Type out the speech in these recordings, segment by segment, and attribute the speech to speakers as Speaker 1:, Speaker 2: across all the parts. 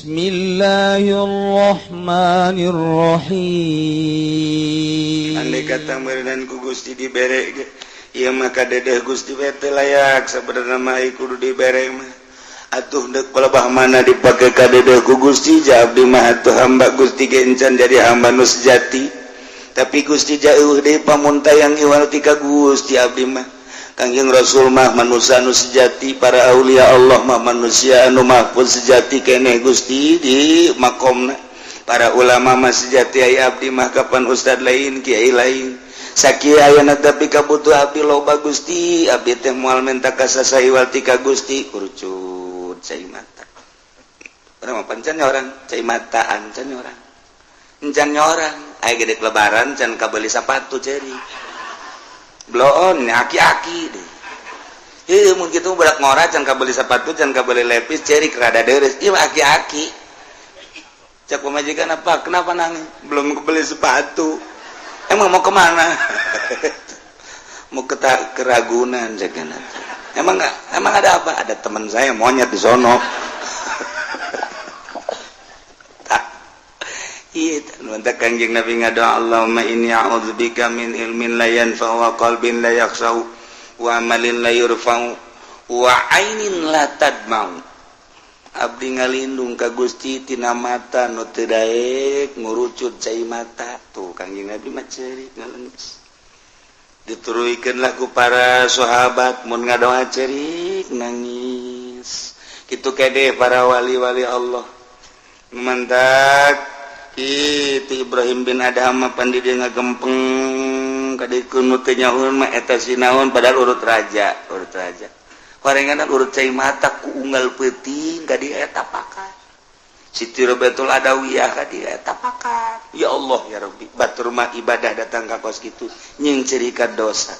Speaker 1: Bismillahirrahmanirrahim.
Speaker 2: Andai kata meureunan ku Gusti dibere ge, ieu mah kadedeh Gusti we teu layak sabenerna mah kudu dibere mah. Atuh deuk palebah mana dipake kadedeh ku Gusti, ja abdi mah atuh hamba Gusti ge encan jadi hamba nu sejati. Tapi Gusti jauh deui pamuntayang iwal ti ka Gusti abdi mah. Kangjeng Rasul mah manusia anu sejati, para aulia Allah mah manusia anu mahfuz sejati keneh Gusti di makomna. Para ulama mah sejati, aya abdi mah kapan ustad lain, kiai lain. Sakieu ayana tapi kabutuh abdi loba Gusti, abdi teh moal menta ka saha iwal ti ka Gusti, kurucut cai mata. Urang mah pancan orang cai mata ancan orang. Encan orang, aya gede lebaran can kabeli sapatu ceri. Bloon aki-aki deh. Heuh mun kitu budak ngora can kabeli sepatu, can kabeli lepis, cerik rada deres. Ieu mah aki-aki. Cek pamajikan apa? Kenapa nangis? Belum kebeli sepatu. Emang mau kemana? Mau ke Keragunan cek. Emang enggak? Emang ada apa? Ada teman saya monyet di sono. Iya, mantap Kangjeng Nabi ngadoa, Allahumma inni a'udzubika min ilmin la yanfa'u wa qalbin la yakhsha'u wa amalin la yurfa'u wa ainin la tadma'u. Abdi ngalindung ka Gusti tina mata nu teu daek ngurucut cai mata. Tuh Kangjeng Nabi mah ceurik ngalengis. Dituruikeun lah ku para sahabat mun ngadoa ceurik nangis. Kitu kede para wali-wali Allah. Mantak itu Ibrahim bin Adham mah pandi dia ngagempeng kadieu nu teu nyahoeun mah eta sinaon, padahal urut raja, urut raja. Horengan urut cai mata ku unggal peuting ka dieu eta pakat. Siti Robiatul Adawiyah ka dieu eta pakat. Ya Allah ya Rabbi, batur mah ibadah datang ka kos kitu nying cerika dosa.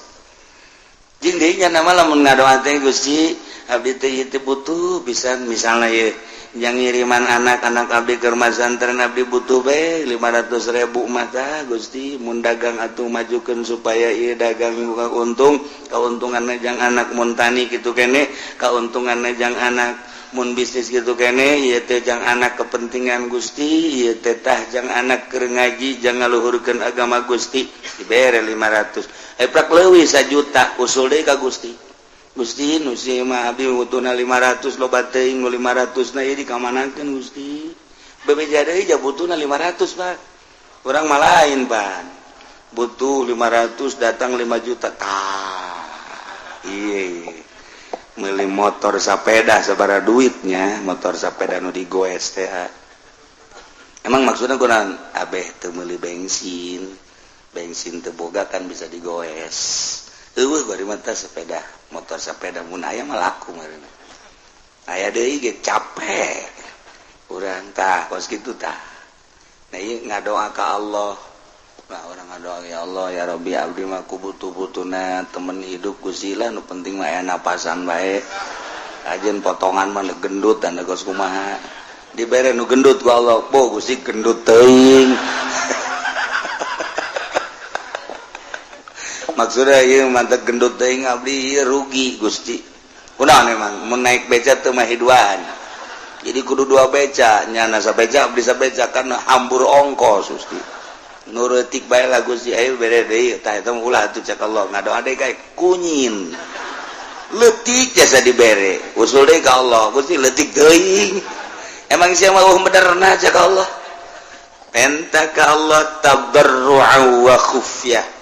Speaker 2: Jeung deui nya nama lamun ngadoa teh, Gusti, abdi teh ieu teh butuh pisan, misalna ieu yang ngiriman anak-anak abdi ke pesantren, abdi butuh be 500.000 mata Gusti, mun dagang atuh majukeun supaya ieu dagang buka untung, keuntungan jang anak, mun tani kitu kene keuntungan jang anak, mun bisnis gitu kene ieu teh jang anak kepentingan Gusti, ieu teh tah jang anak keur ngaji, jang ngaluhurkeun agama Gusti. Dibere 500, eh prak leuwih 1 juta, usul deui ka Gusti. Gusti, nu si mah abdi butuhna 500, loba teuing nu 500 na, ieu dikamanakeun Gusti? Bebeja deui ja butuhna 500, Pak. Urang mah lain pan, butuh 500 datang 5 juta tah. Iya, meuli motor sepeda sabaraha duitnya, motor sepeda nu digoes teh. Emang maksudnya kunaon? Abeh teu meuli bensin, bensin teu boga kan bisa digoes. Eueuh bari mata sepeda motor sepeda, mun aya mah laku meureun. Aya deui ge capek urang tah kos kitu tah. Nah, ieu ngadoa ka Allah. Nah, orang ngadoa, ya Allah ya Rabbi, abdi mah ku butuh-butuhna temen hidup Gusti lah, nu penting mah aya napasan bae, ajeun potongan mah gendut dan geus kumaha. Dibere nu gendut ku Allah. Po Gusti, gendut teuing. Maksudnya ieu mantep gendut teuing, abdi ieu rugi Gusti. Kunaon emang mun naik beca teu mah hiduan, jadi kudu dua beca, nyana sabeca abdi sabeca, kan hambur ongkos Gusti. Nurutik bae lah Gusti, ayo bere deui tah eta mah ulah atuh cek Allah. Ngadoa deui kae kunyin leutik jasa dibere, usul deui ka Allah, Gusti, leutik teuing, emang sia mah benerna? Cek Allah, penta ka Allah tadarru'a wa khufyah,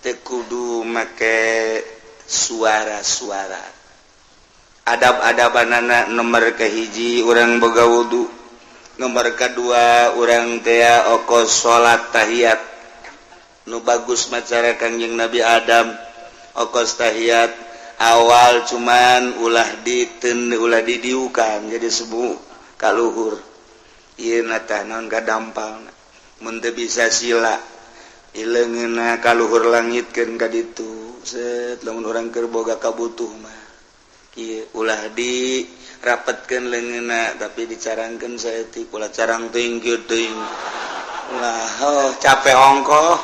Speaker 2: teu kudu make suara-suara. Adab-adabanana, nomor kahiji urang boga wudu, nomor kedua urang tea oko salat tahiyat nu bagus macara Kangjeng Nabi Adam. Okos tahiyat awal cuman ulah diten, ulah didiukan, jadi sebu kaluhur ieu na tah naon kadampal. Mun teu bisa sila, ileungeunna kaluhur langitkeun ka ditu set. Lamun urang keur boga kabutuh mah kieu, ulah di rapetkeun leungeunna tapi dicarangkeun saeutik, ulah carang teuing kieu teuing ulah, oh capek ongkoh.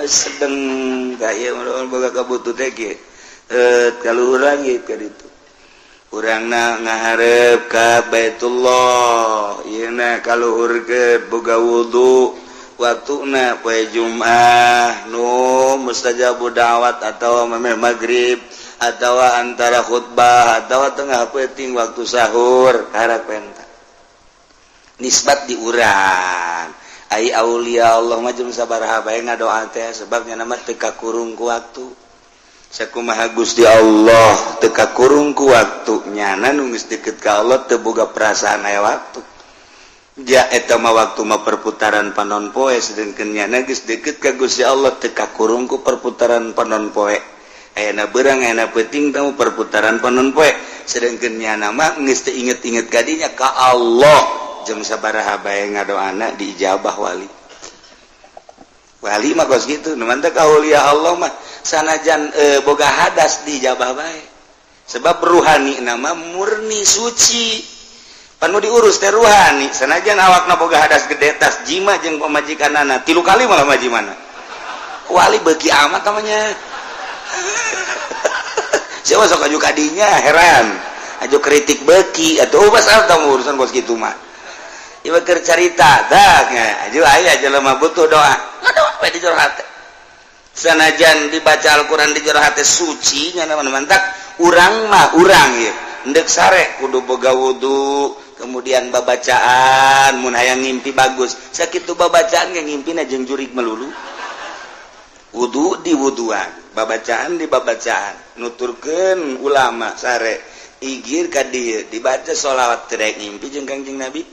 Speaker 2: Sedeng kaya boga kabutuh teh kieu, kaluhur langit ka ditu. Urangna ngaharep ka Baitullah yeuna kaluhurkeun boga wudu waktuna poe Jumat nu mustajabu da'wat atau memeh maghrib atau antara khutbah atau tengah peuting waktu sahur karak penta nisbat di urang. Ai aulia Allah mah jeung sabaraha bae ngadoa teh, sebabnya nama teu kakurung ku waktu. Sakumaha Gusti Allah teu kakurung ku waktu, nyana nu geus deket ka Allah teu boga perasaan aya waktu. Ja eta mah waktu mah perputaran panon poe, sedengkeun nyana geus deket ka Gusti Allah teu kakurung ku perputaran panon poe. Ayeuna beurang, ayeuna peuting tahu perputaran panon poe, sedengkeun nyana mah geus teu inget-inget kadinya ka Allah, jeung sabaraha bae ngadoana diijabah. Wali wali mah kos kitu. Nu mantep aulia Allah mah sanajan boga hadas diijabah bae, sebab ruhani nama murni suci, panu diurus teh ruhani. Sanajan awakna boga hadas gede, tas jima jeung pamajikanana tilu kali malah majimana wali beuki amat namanya. Siapa sok aju kadinya heran, aju kritik beuki atuh. Oh, pasal tamu urusan kos kitu mah. Ieu keur carita dah aju aya jelema butuh doa, ngadoa we di jero hate, sanajan dibaca Al-Qur'an di jero hate suci nya nama. Mantak urang mah urang ieu endek sare kudu boga wudu, kemudian babacaan mun hayang ngimpi bagus. Sakitu babacaan ge ngimpina jeung jurig melulu. Wudu di wuduan, babacaan di babacaan. Nuturkeun ulama, sare igir ka dieu dibaca sholawat teu ngimpi jeung Kangjeng Nabi.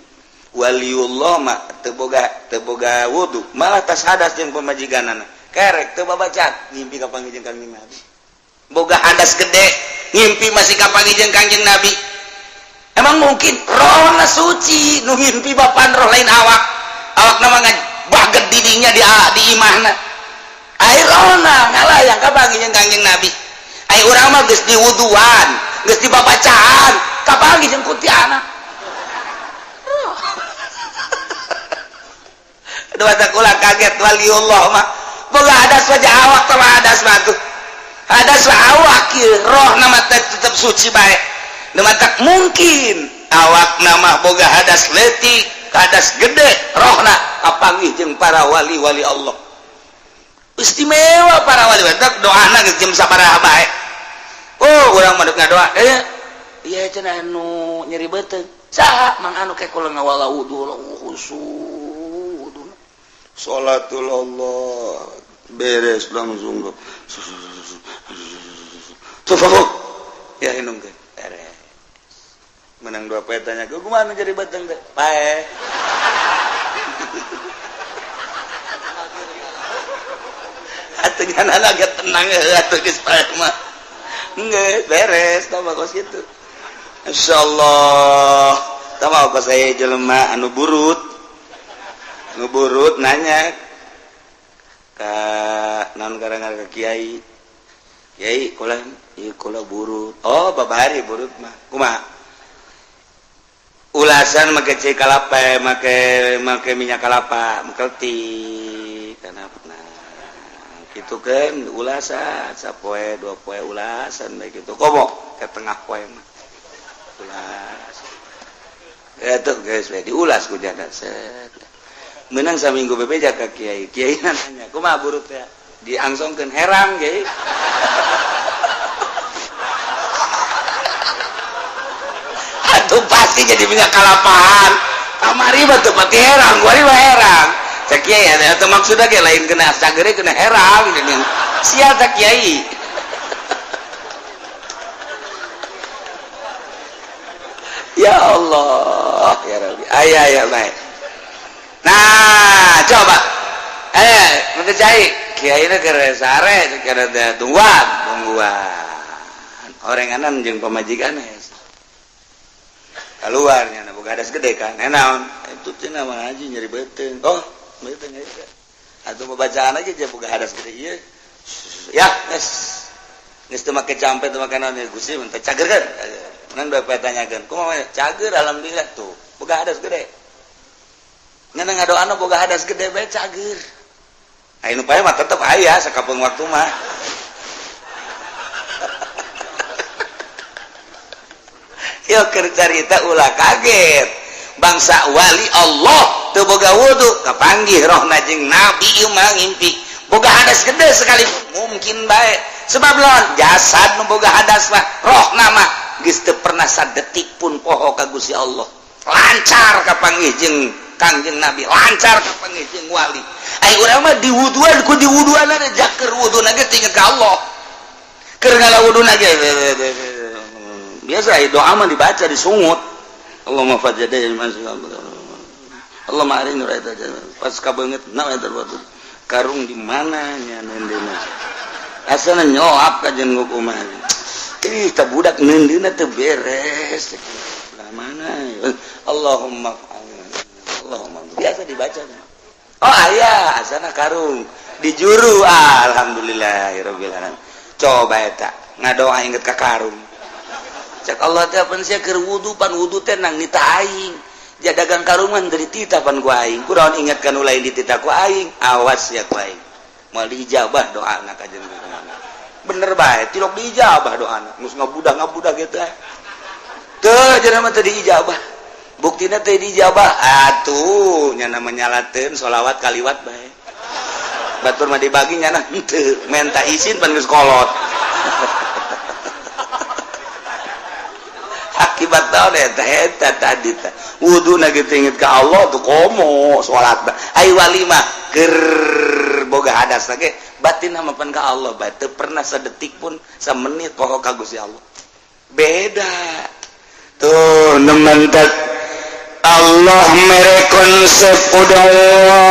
Speaker 2: Waliullah mah teu boga wudu, malah tas hadas jeung pamajikanana kerek teu babacaan, ngimpi ka panggih jeung Kangjeng Nabi. Boga hadas gede, ngimpi masih kapanggih jeung Kangjeng Nabi. Emang mungkin? Rohna suci nu ngimpi, bapan roh, lain awak. Awak nama baget didinya di imahna, ai rohna ngalayang kapanggih jeung Kangjeng Nabi. Ai urang mah geus diwuduan, geus dibabacaan, kapanggih jeung kuntilanak. Aduh, kula kaget, waliullah mah boga hadas wajah awak sama hadas mah tuh hadas mah awak ieu, roh nama teh tetep suci bae. Nu matak mungkin awak nama boga hadas leutik, hadas gede, rohna kapanggih jeung para wali-wali Allah. Istimewa para wali, matak doana geus jam sabaraha bae. Oh, urang mah deuk ngadoa, iya cenah anu nyeri beuteung saha mang anu kayak kula ngawala wudu khusyuk salatul Allah beres langsung tuh ya hinungkeun beres menang dua poe. Tanya gue, kumaha jadi beuteung teh pae? Atuh nyana agak tenang atuh geus pae mah geus beres tah kos kitu. Insyaallah tah mah kos aya jelema anu burut, nu burut nanya ka naon garangan ka kiai. Kiai, kula ieu, kula burut. Oh, babari burut mah kumaha? Ulasan make cai kalapa, make make minyak kalapa mengkelti karena nah gitu kan. Ulasan sapoe dua poe, ulasan baik gitu, komo ke tengah poe mah ulas ya tuh guys, diulas ku janda set menang saminggu bebeja ka kiai. Kiai nanya, kumaha burut ya? Diangsongkeun, herang kiai. Atuh pasti jadi minyak kalapaan kamari mah teu pati herang, gua mah herang. Cek kiai atuh maksudna ge lain kena sagere, kena herang geuning sial tak kiai. Ya Allah ya Rabbi, aya aya bae. Nah, coba cai kiai keur sare keur tungguan tungguan orenganan jeung pamajikan keluarnya na boga hadas gede kan. Naon itu cenah mah haji nyeri beuteung. Oh, beuteung eta atuh babacaan aja boga hadas gede ieu ya geus geus teu make campe, teu make naon Gusti mun teh cager kan. Menang dua poe tanyakeun kumaha, cager alhamdulillah. Tuh boga hadas gede ngan ngadoana boga hadas gede bae cager. Aya nu pae mah tetep aya sakapeung waktu mah. Yo, keur carita, ulah kaget. Bangsa wali Allah teu boga wudu, kapanggih rohna jeung nabi. Ieu mah ngimpi boga hadas gede sekali mungkin bae, sebab lawan jasad nu boga hadas mah, rohna mah geus teu pernah sadetik pun poho ka Gusti Allah. Lancar kapanggih jeung Kangjeng Nabi, lancar kapanggih jeung wali. Ai urang mah diwuduan ku diwuduan jaker wudu ge inget ka Allah, keur ngala ge biasa doa mah dibaca, disungut, Allahumma fajada, Allahumma arini, pas kabeungeut na eta karung di mana nya neundeuna, asana nyoap ka jeung kumaha. Ih, tah budak neundeuna teu beres lah, mana Allahumma, Allahumma, biasa dibaca. Oh, aya asana karung di juru. Alhamdulillahirabbil alamin. Coba eta ngadoa inget ka karung. Cek Allah teh, pan sia keur wudu, pan wudu teh nang nita aing, jadagang karungan dari tita pan ku aing, kunaon inget kan lain ditita ku aing? Awas ya ku aing moal diijabah doa anak aja. Bener bae, tilok diijabah doa anak geus ngabudah ngabudah gitu teu jadi mah teu diijabah. Buktina teh diijabah atuh nya, namanya nyalateun sholawat kaliwat bae, batur mah dibagi nyana henteu menta izin, pan geus kolot. Akibat naon eta? Eta tadi teh wudu na gitu inget ka Allah tuh, komo salat. Ai wali mah keur boga hadas ge batin mah pan ka Allah bae, teu pernah sedetik pun, semenit poho ka Gusti Allah. Beda tuh nementak Allah mere konsep ud'u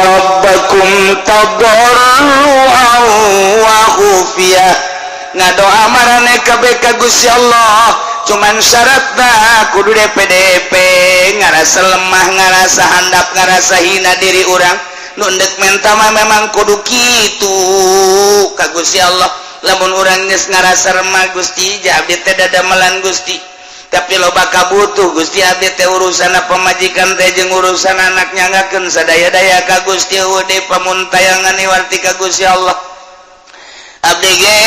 Speaker 2: rabbakum tadarru'an wa khufiyah. Ngadoa marane kabeh ka Gusti Allah, cuman syaratna kudu DPDP, ngarasa lemah, ngarasa handap, ngarasa hina diri urang. Nu ndek menta mah memang kudu kitu ka Gusti Allah. Lamun urang geus ngarasa remah, Gusti, abdi teh dadamelan Gusti, tapi loba kabutuh Gusti, abdi teh urusan pamajikan teh jeung urusan anak, nyangakeun sadaya-daya ka Gusti, deui pamuntayangan warti ka Gusti Allah. Abdi ge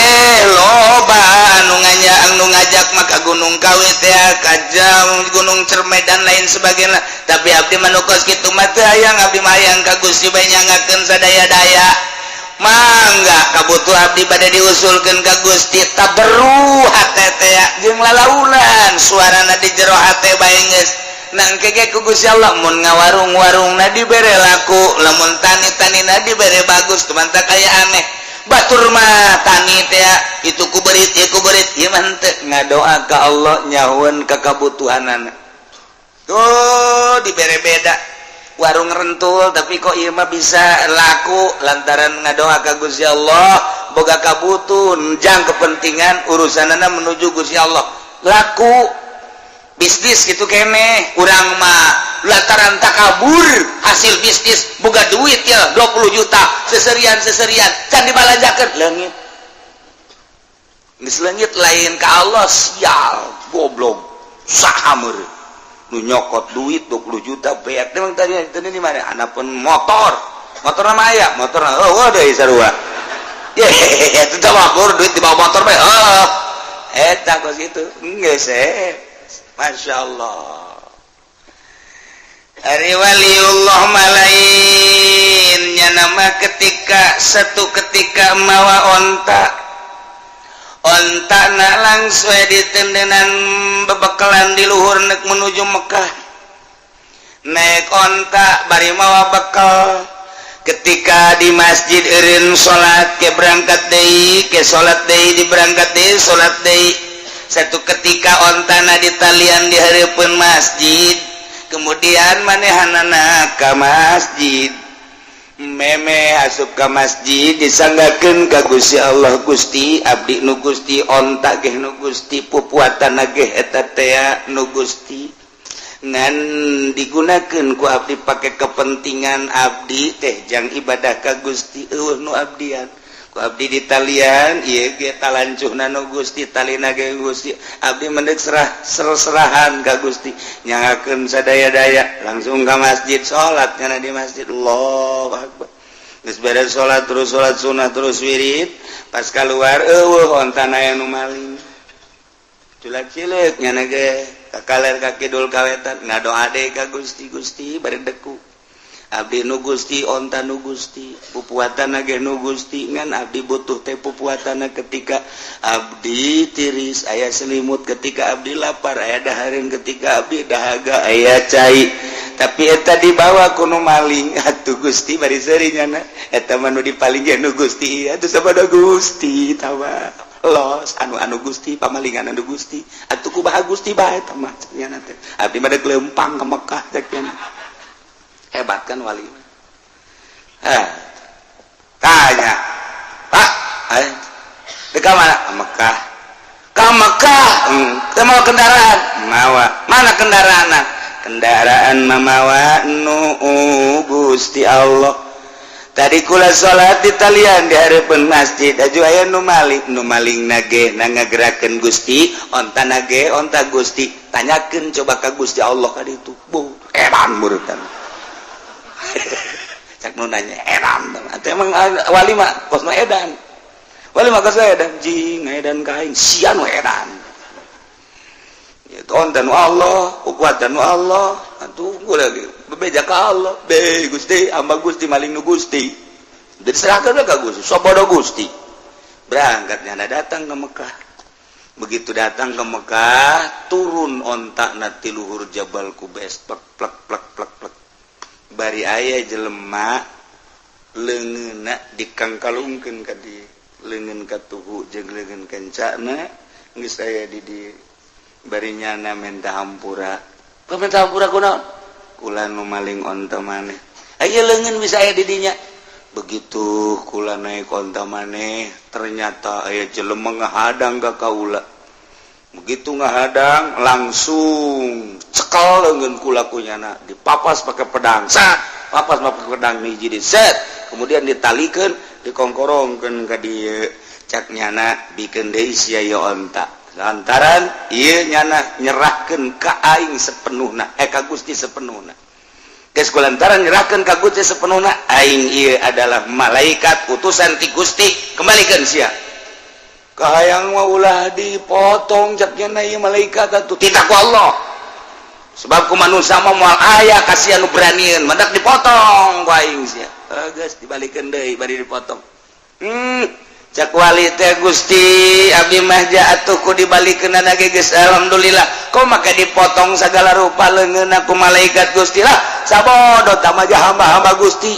Speaker 2: loba anu nganya, anu ngajak maka Gunung Kawi teh, ka jam Gunung Cermai dan lain sebagainya, tapi abdi mah nu kos kitu mah teu hayang. Abdi mah hayang ka Gusti bae, nyangakeun sadaya-daya. Mangga kabutuh abdi pada diusulkeun ka Gusti. Tabarru hate teh jeung lalaunan suarana di jero hate bae geus nangke ge ku Gusti Allah. Mun ngawarung-warungna dibere laku, lamun tani-tanina dibere bagus. Teman tak kaya aneh, batur mah tani teh itu ku berit, ieu ku berit, ieu mah henteu. Ngadoa ka Allah, nyahueun ka kabutuhanana tuh dibere. Beda warung rentul, tapi kok ieu mah bisa laku lantaran ngadoa ka Gusti Allah, boga kabutun jang kepentingan urusanana menuju Gusti Allah, laku bisnis gitu kene. Urang mah lantaran takabur, hasil bisnis boga duit ya 20 juta, seserian seserian can dibalanjakeun, leungit. Geus leungit, lain ka Allah. Sial, goblok, saha meureun nu nyokot duit 20 juta beak? Emang tadi itu di mana anak pun motor, motor nama aya motor. Oh, deui sarua ya itu teh mabur duit di bawah motor bae. Oh, eta kos itu geus eh. Masya Allah. Ari waliullah malainnya nama ketika satu ketika mawa onta, onta na langsung ditendenan bebekalan di luhur nek menuju Mekah, naik onta bari mawa bekal. Ketika di masjid eureun salat, ke berangkat deui, ke salat deui, di berangkat deui, salat deui. Satu ketika ontana ditalian di hareupeun masjid, kemudian manehanana ka masjid, meme asup ka masjid, disanggakeun ka Gusti Allah, Gusti, abdi nu Gusti, onta ge nu Gusti, pupuatan ge eta tea nu Gusti, ngan digunakeun ku abdi pake kepentingan abdi teh jang ibadah ka Gusti, eueuh nu abdian. Ku abdi ditalian ieu ge talancuhna nu Gusti, talina ge Gusti, abdi mendek serah serahan ka Gusti, nyangakeun sadaya-daya. Langsung ka masjid, salat nyana di masjid, Allahu akbar. Geus beres salat, terus salat sunnah, terus wirid, pas keluar eueuh ontana aya nu maling. Culak cileuk nyana ge ka kaler ka kidul ka wetan, ngadoa deui ka Gusti. Gusti, bari deku abdi nu Gusti, onta nu Gusti, pupuatan ge nu Gusti, ngan abdi butuh teh pupuatan ketika abdi tiris aya selimut, ketika abdi lapar aya dahareun, ketika abdi dahaga aya cai. Tapi eta dibawa ku nu maling atuh, Gusti. Bari seuri nyana, eta mah nu dipaling ge nu Gusti atuh. Sabada Gusti tawa los anu anu Gusti, pamalingan anu Gusti atuh, kumaha Gusti bae eta mah nyana teh. Abdi mah deuk leumpang ka Mekah, cek nyana. Hebat kan wali? Eh, tanya, "Pak, eh, dek mana?" "Ke Mekah." "Ke Mekah?" Teu mawa kendaraan?" "Mawa." "Mana kendaraan?" "Kendaraan mamawa nu Gusti Allah. Tadi kula salat di talian di hadapan masjid, aju aya nu maling. Nu maling nage na ngagerakeun Gusti, onta nage onta Gusti. Tanyakeun coba ka Gusti Allah ka ditu." Bu, edan murutan. Cak nu nanya edan. Atuh emang wali mah kos edan. Wali mah kos edan, jing edan ka aing sia nu edan. Itu onta nu Allah, kuatan nu Allah. Atuh lagi bebeja ka Allah. Be Gusti, hamba Gusti, maling nu Gusti. Jadi serahkan ka Gusti, sabodo Gusti. Berangkat nyana, datang ke Mekah. Begitu datang ke Mekah, turun onta na ti luhur Jabal Kubes, plek plek plek plek plek. Bari aya jelema leungeunna dikangkalungkeun ka di leungeun katuhu jeung leungeun kencana geus aya di di. Bari nyana minta hampura. Minta hampura kunaon? "Kula nu maling onta maneh, aya leungeun bisa aya di dinya. Begitu kula naik onta maneh, ternyata aya jelema ngahadang ka kaula. Begitu ngahadang, langsung cekel leungeun kula ku nyana, dipapas pakai pedang, sat, papas pakai pedang hiji di set, kemudian ditalikeun, dikongkorongkeun ka dieu. Cak nyana, bikeun deui sia ieu onta, lantaran ieu nyana nyerahkeun ka aing sepenuhna, eh, ka Gusti sepenuhna. Geus kulantaran nyerahkeun ka Gusti sepenuhna, aing ieu adalah malaikat utusan ti Gusti, kembalikan sia." "Kahayang mah ulah dipotong," cak nyana, "ieu malaikat atuh." "Titah ku Allah, sebab ku manusia mah moal aya kasihan nu beranian, mendak dipotong ku aing sia." Geus dibalikeun deui, bari dipotong. Cak wali teh, "Gusti, abdi mah atuh ku dibalikeun ge geus alhamdulillah, kok make dipotong segala rupa leungeunna ku malaikat Gusti?" "Lah, sabodo tah mah hamba-hamba Gusti,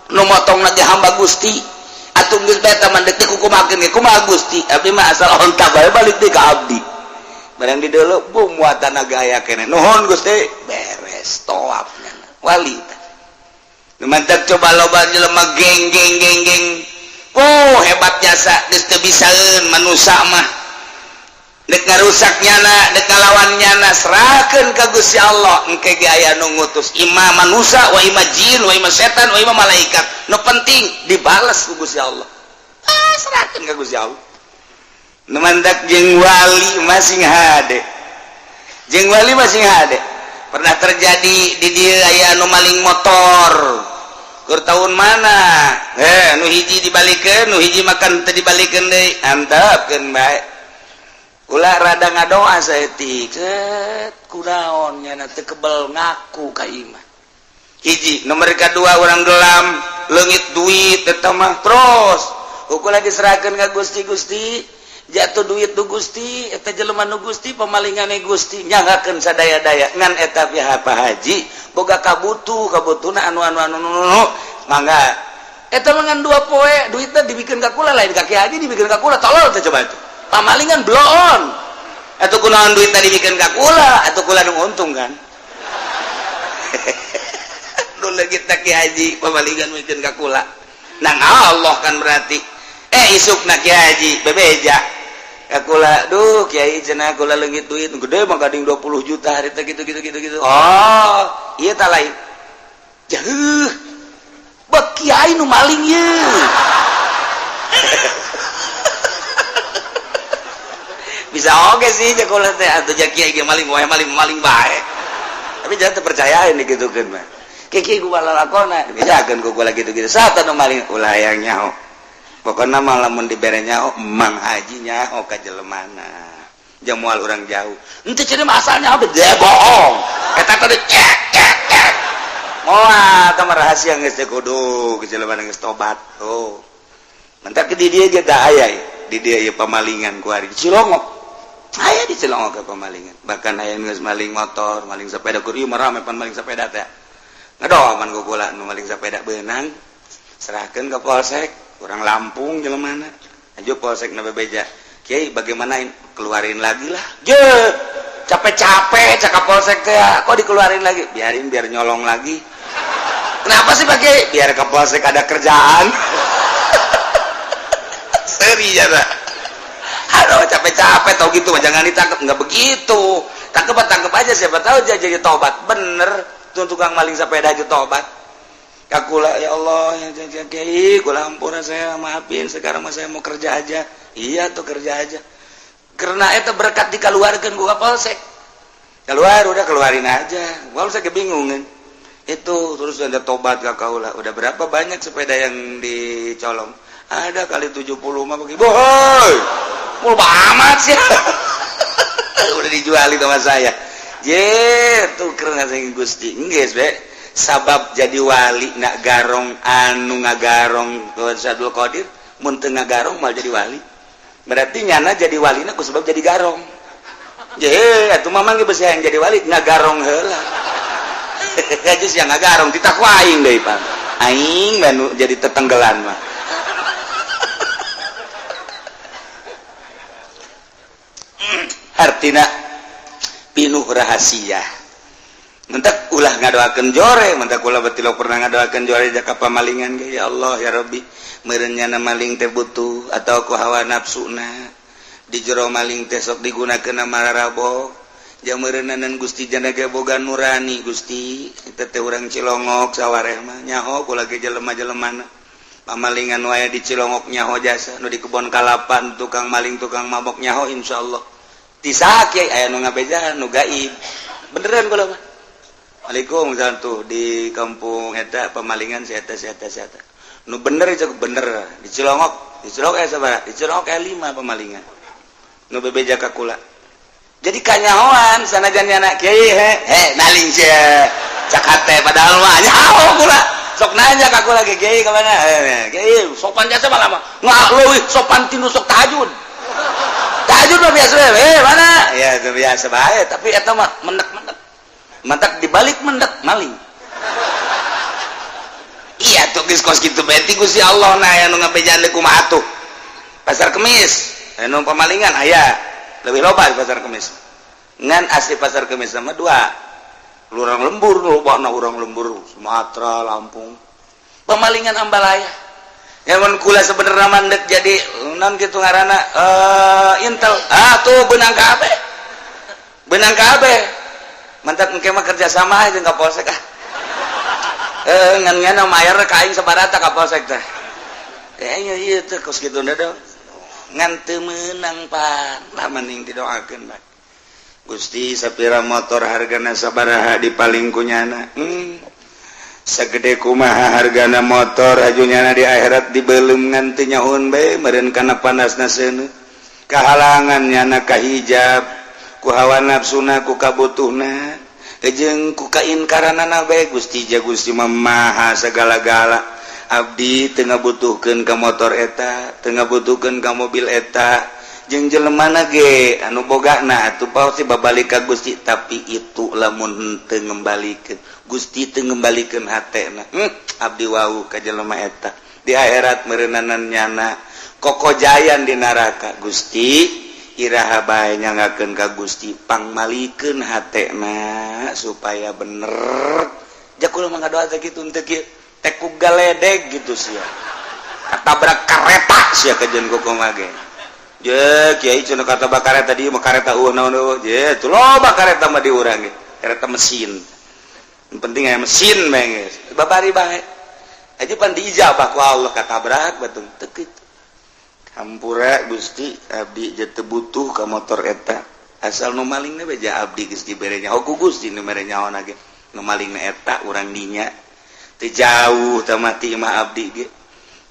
Speaker 2: nu motong ge hamba Gusti atuh. Geus bae mah deuk dikukumakeun ge kumaha Gusti? Abdi mah asal onta bae balik deui ka abdi." Barang di dulu bu muatan aya keneh. "Nuhun, Gusti." Beres tawafnya wali teh. Nu mantap, coba loba jelema geng geng geng geng. Oh, hebat jasa, geus teu bisaeun manusa mah. Dek ngarusak nyana, dek ngalawan nyana, serahkeun ka Gusti Allah. Engke ge aya nu ngutus, ima manusa wa ima jin wa ima setan wa ima malaikat, nu penting dibales ku Gusti Allah. Ah, serahkeun ka Gusti Allah. Nu mantak jeung wali masing hade, jeung wali masing hade. Pernah terjadi di dieu aya nu maling motor. Keur tahun mana? Eh, nu hiji dibalikeun, nu hiji makan teu dibalikeun deui. Antepkeun bae. Ulah rada ngadoa saeutik. Set, kunaon nyana teu kebel ngaku ka imah? Hiji, nomor kedua, orang gelam leungit duit eta mah terus. Ukur lagi diserahkeun ka Gusti. "Gusti, jatuh duit nu Gusti, eta jelema nu Gusti, pemalingane Gusti nyanggakeun sadaya-daya." Ngan eta pihak Pak Haji boga kabutuh, kabutuhna anu anu anu anu, mangga eta mah ngan 2 poe duitna dibikeun ka kula, lain ka Ki Haji, dibikeun ka kula. Tolol teh coba itu pamalingan bloon atuh. Kunaon duitna dibikeun ka kula atuh? Kula nu untung kan. Nu leungit Ki Haji, pamalingan mikeun ka kula nang Allah kan berarti. Eh, isukna Ki Haji bebeja kula, "Duh, Kiai," cenah, "kula leungit duit gede mah gading 20 juta hari teh," gitu gitu gitu gitu. "Oh iya, tak lain jauh bek kiai nu maling ye." Bisa oke sih cek kula teh atuh, ja kiai ge maling wae, maling maling bae. Tapi jangan terpercayain digitukeun mah. Kiai gua lalakona dibejakeun ku kula gitu-gitu. Saat nu maling ulah hayang nyaho. Pokoknya malah mun dibere nyaho, Mang Haji nyaho ka jelemana. Jamual orang jauh. Ente cenah mah asalnya apa? Dia bohong. Eta tadi cek cek cek. Moal tah rahasia geus teh kudu geus jelema geus tobat. Oh. Mentak di dia ge tah aya di dia ieu pamalingan ku ari Cilongok. Aya di Cilongok ke pamalingan. Bahkan aya geus maling motor, maling sepeda, kur ieu mah rame pan maling sepeda teh. Ngadoman ku kula nu maling sepeda beunang. Serahkeun ke polsek, kurang Lampung jelemana. Aju polsek na bebeja. Kiai, bagaimana ini? Keluarin lagi lah. Je, capek-capek cakap polsek teh, kok dikeluarin lagi? Biarin, biar nyolong lagi. Kenapa sih, Pak Kiai? Biar ke polsek ada kerjaan. Seri ya, Pak. Aduh, capek-capek tau gitu, jangan ditangkap. Nggak begitu. Tangkep tangkep aja, siapa tahu dia jadi tobat. Bener, tuh tukang maling sepeda aja tobat. Kakula, ya Allah, ya ya Kiai, kula ampun, saya maafin, sekarang mah saya mau kerja aja. Iya tuh, kerja aja. Karena itu berkat dikeluarkan gua polsek. Keluar, udah keluarin aja. Polsek kebingungan. Itu terus ada tobat ke kaula. Udah berapa banyak sepeda yang dicolong? Ada kali 70 mah begitu. Boy. Mau amat sih. Udah dijualin sama saya. Je, tuh keren saya Gusti. Geus be. Sabab jadi wali nak garong anu ngagarong ke Sadul Qadir, mun teu ngagarong mal jadi wali. Berarti nyana jadi wali ku sebab jadi garong. Je, atuh mamang ge besi yang jadi wali ngagarong heula. Aja sih ngagarong titah ku aing deui, Pak. Aing mah jadi tetenggelan mah. Artina pinuh rahasia. Mentak ulah ngadoakeun jore, mentak ulah betul pernah ngadoakeun jore jaka pamalingan ge, ya Allah ya Rabbi, meureun nyana maling teh butuh atau ku hawa nafsuna di jero maling teh sok digunakeun mararabo jang meureunanan Gusti jana ge boga nurani Gusti eta teh urang Cilongok sawareh mah nyaho kula ge jelema-jelemana pamalingan wae di Cilongok nyaho jasa nu di kebon kalapan tukang maling tukang mabok nyaho insyaallah ti saha kiai aya nu ngabejaan nu gaib beneran kula mah. Waalaikumsalam tuh di kampung eta pemalingan si eta si eta si eta nu bener itu bener di Cilongok eh sabaraha di Cilongok aya 5 pemalingan nu bebeja ka kula jadi kanyahoan sanajan nyana kiai he he maling sia cak hate padahal mah nyaho kula sok nanya ka kula ge kiai ka mana kiai sopan jasa malah mah nggak leuwih sopan tinu sok tahajud tahajud mah biasa mana ya itu biasa bae tapi eta mah mendak-mendak mantak dibalik mendak maling iya tuh geus kos kitu beti Gusti Allah nah anu ngabejaan deui kumaha atuh pasar kemis anu pemalingan aya lebih loba di pasar kemis ngan asli pasar kemis sama dua urang lembur loba na urang lembur Sumatera Lampung pemalingan ambalaya ya mun kula sebenarnya mandek jadi non kitu ngaranna intel ah tuh benang kabeh mantap engke mah kerja sama aja ka polsek ah ngan ngan mayar ka aing sabarata ka polsek teh kayaknya ieu teh kos kitu da ngan teu meunang pan lah mending didoakeun bae Gusti sapira motor hargana sabaraha dipaling ku nyana sagede kumaha hargana motor aju nyana di akhirat dibelum ngan teu nyahoun bae meureun kana panasna seuneu kahalangan nyana ka hijab ku hawa nafsuna ku kabutuhna jeung ku kainkaranana bae Gusti ja Gusti mah maha segala-gala abdi teu ngabutuhkeun ka motor eta teu ngabutuhkeun ka mobil eta jeung jelemana ge anu bogana atuh pasti babalik ka Gusti tapi itu lamun teu ngembalikeun Gusti teu ngembalikeun hatena abdi wau ka jelema eta di akhirat meureunanan nyana kokojayan di neraka Gusti iraha bae nyangakeun ka Gusti pangmalikeun hatena supaya bener ja kula mah ngadoa teh kitu teu kieu teh ku galedeg gitu sia katabrak kareta sia kajeun ku kumaha ge je kiai cenah katabrak kareta di mah kareta eueuh naon eueuh je tuh loba kareta mah di urang ge kareta mesin yang penting aya mesin bae geus babari bae aja pan diijabah ku Allah katabrak batung teu kitu hampura Gusti abdi je teu butuh ka motor eta asal nu malingna beja abdi geus dibere nyaho ku Gusti nu mere nyaho ge nu malingna eta urang dinya teu jauh teh mati mah abdi ge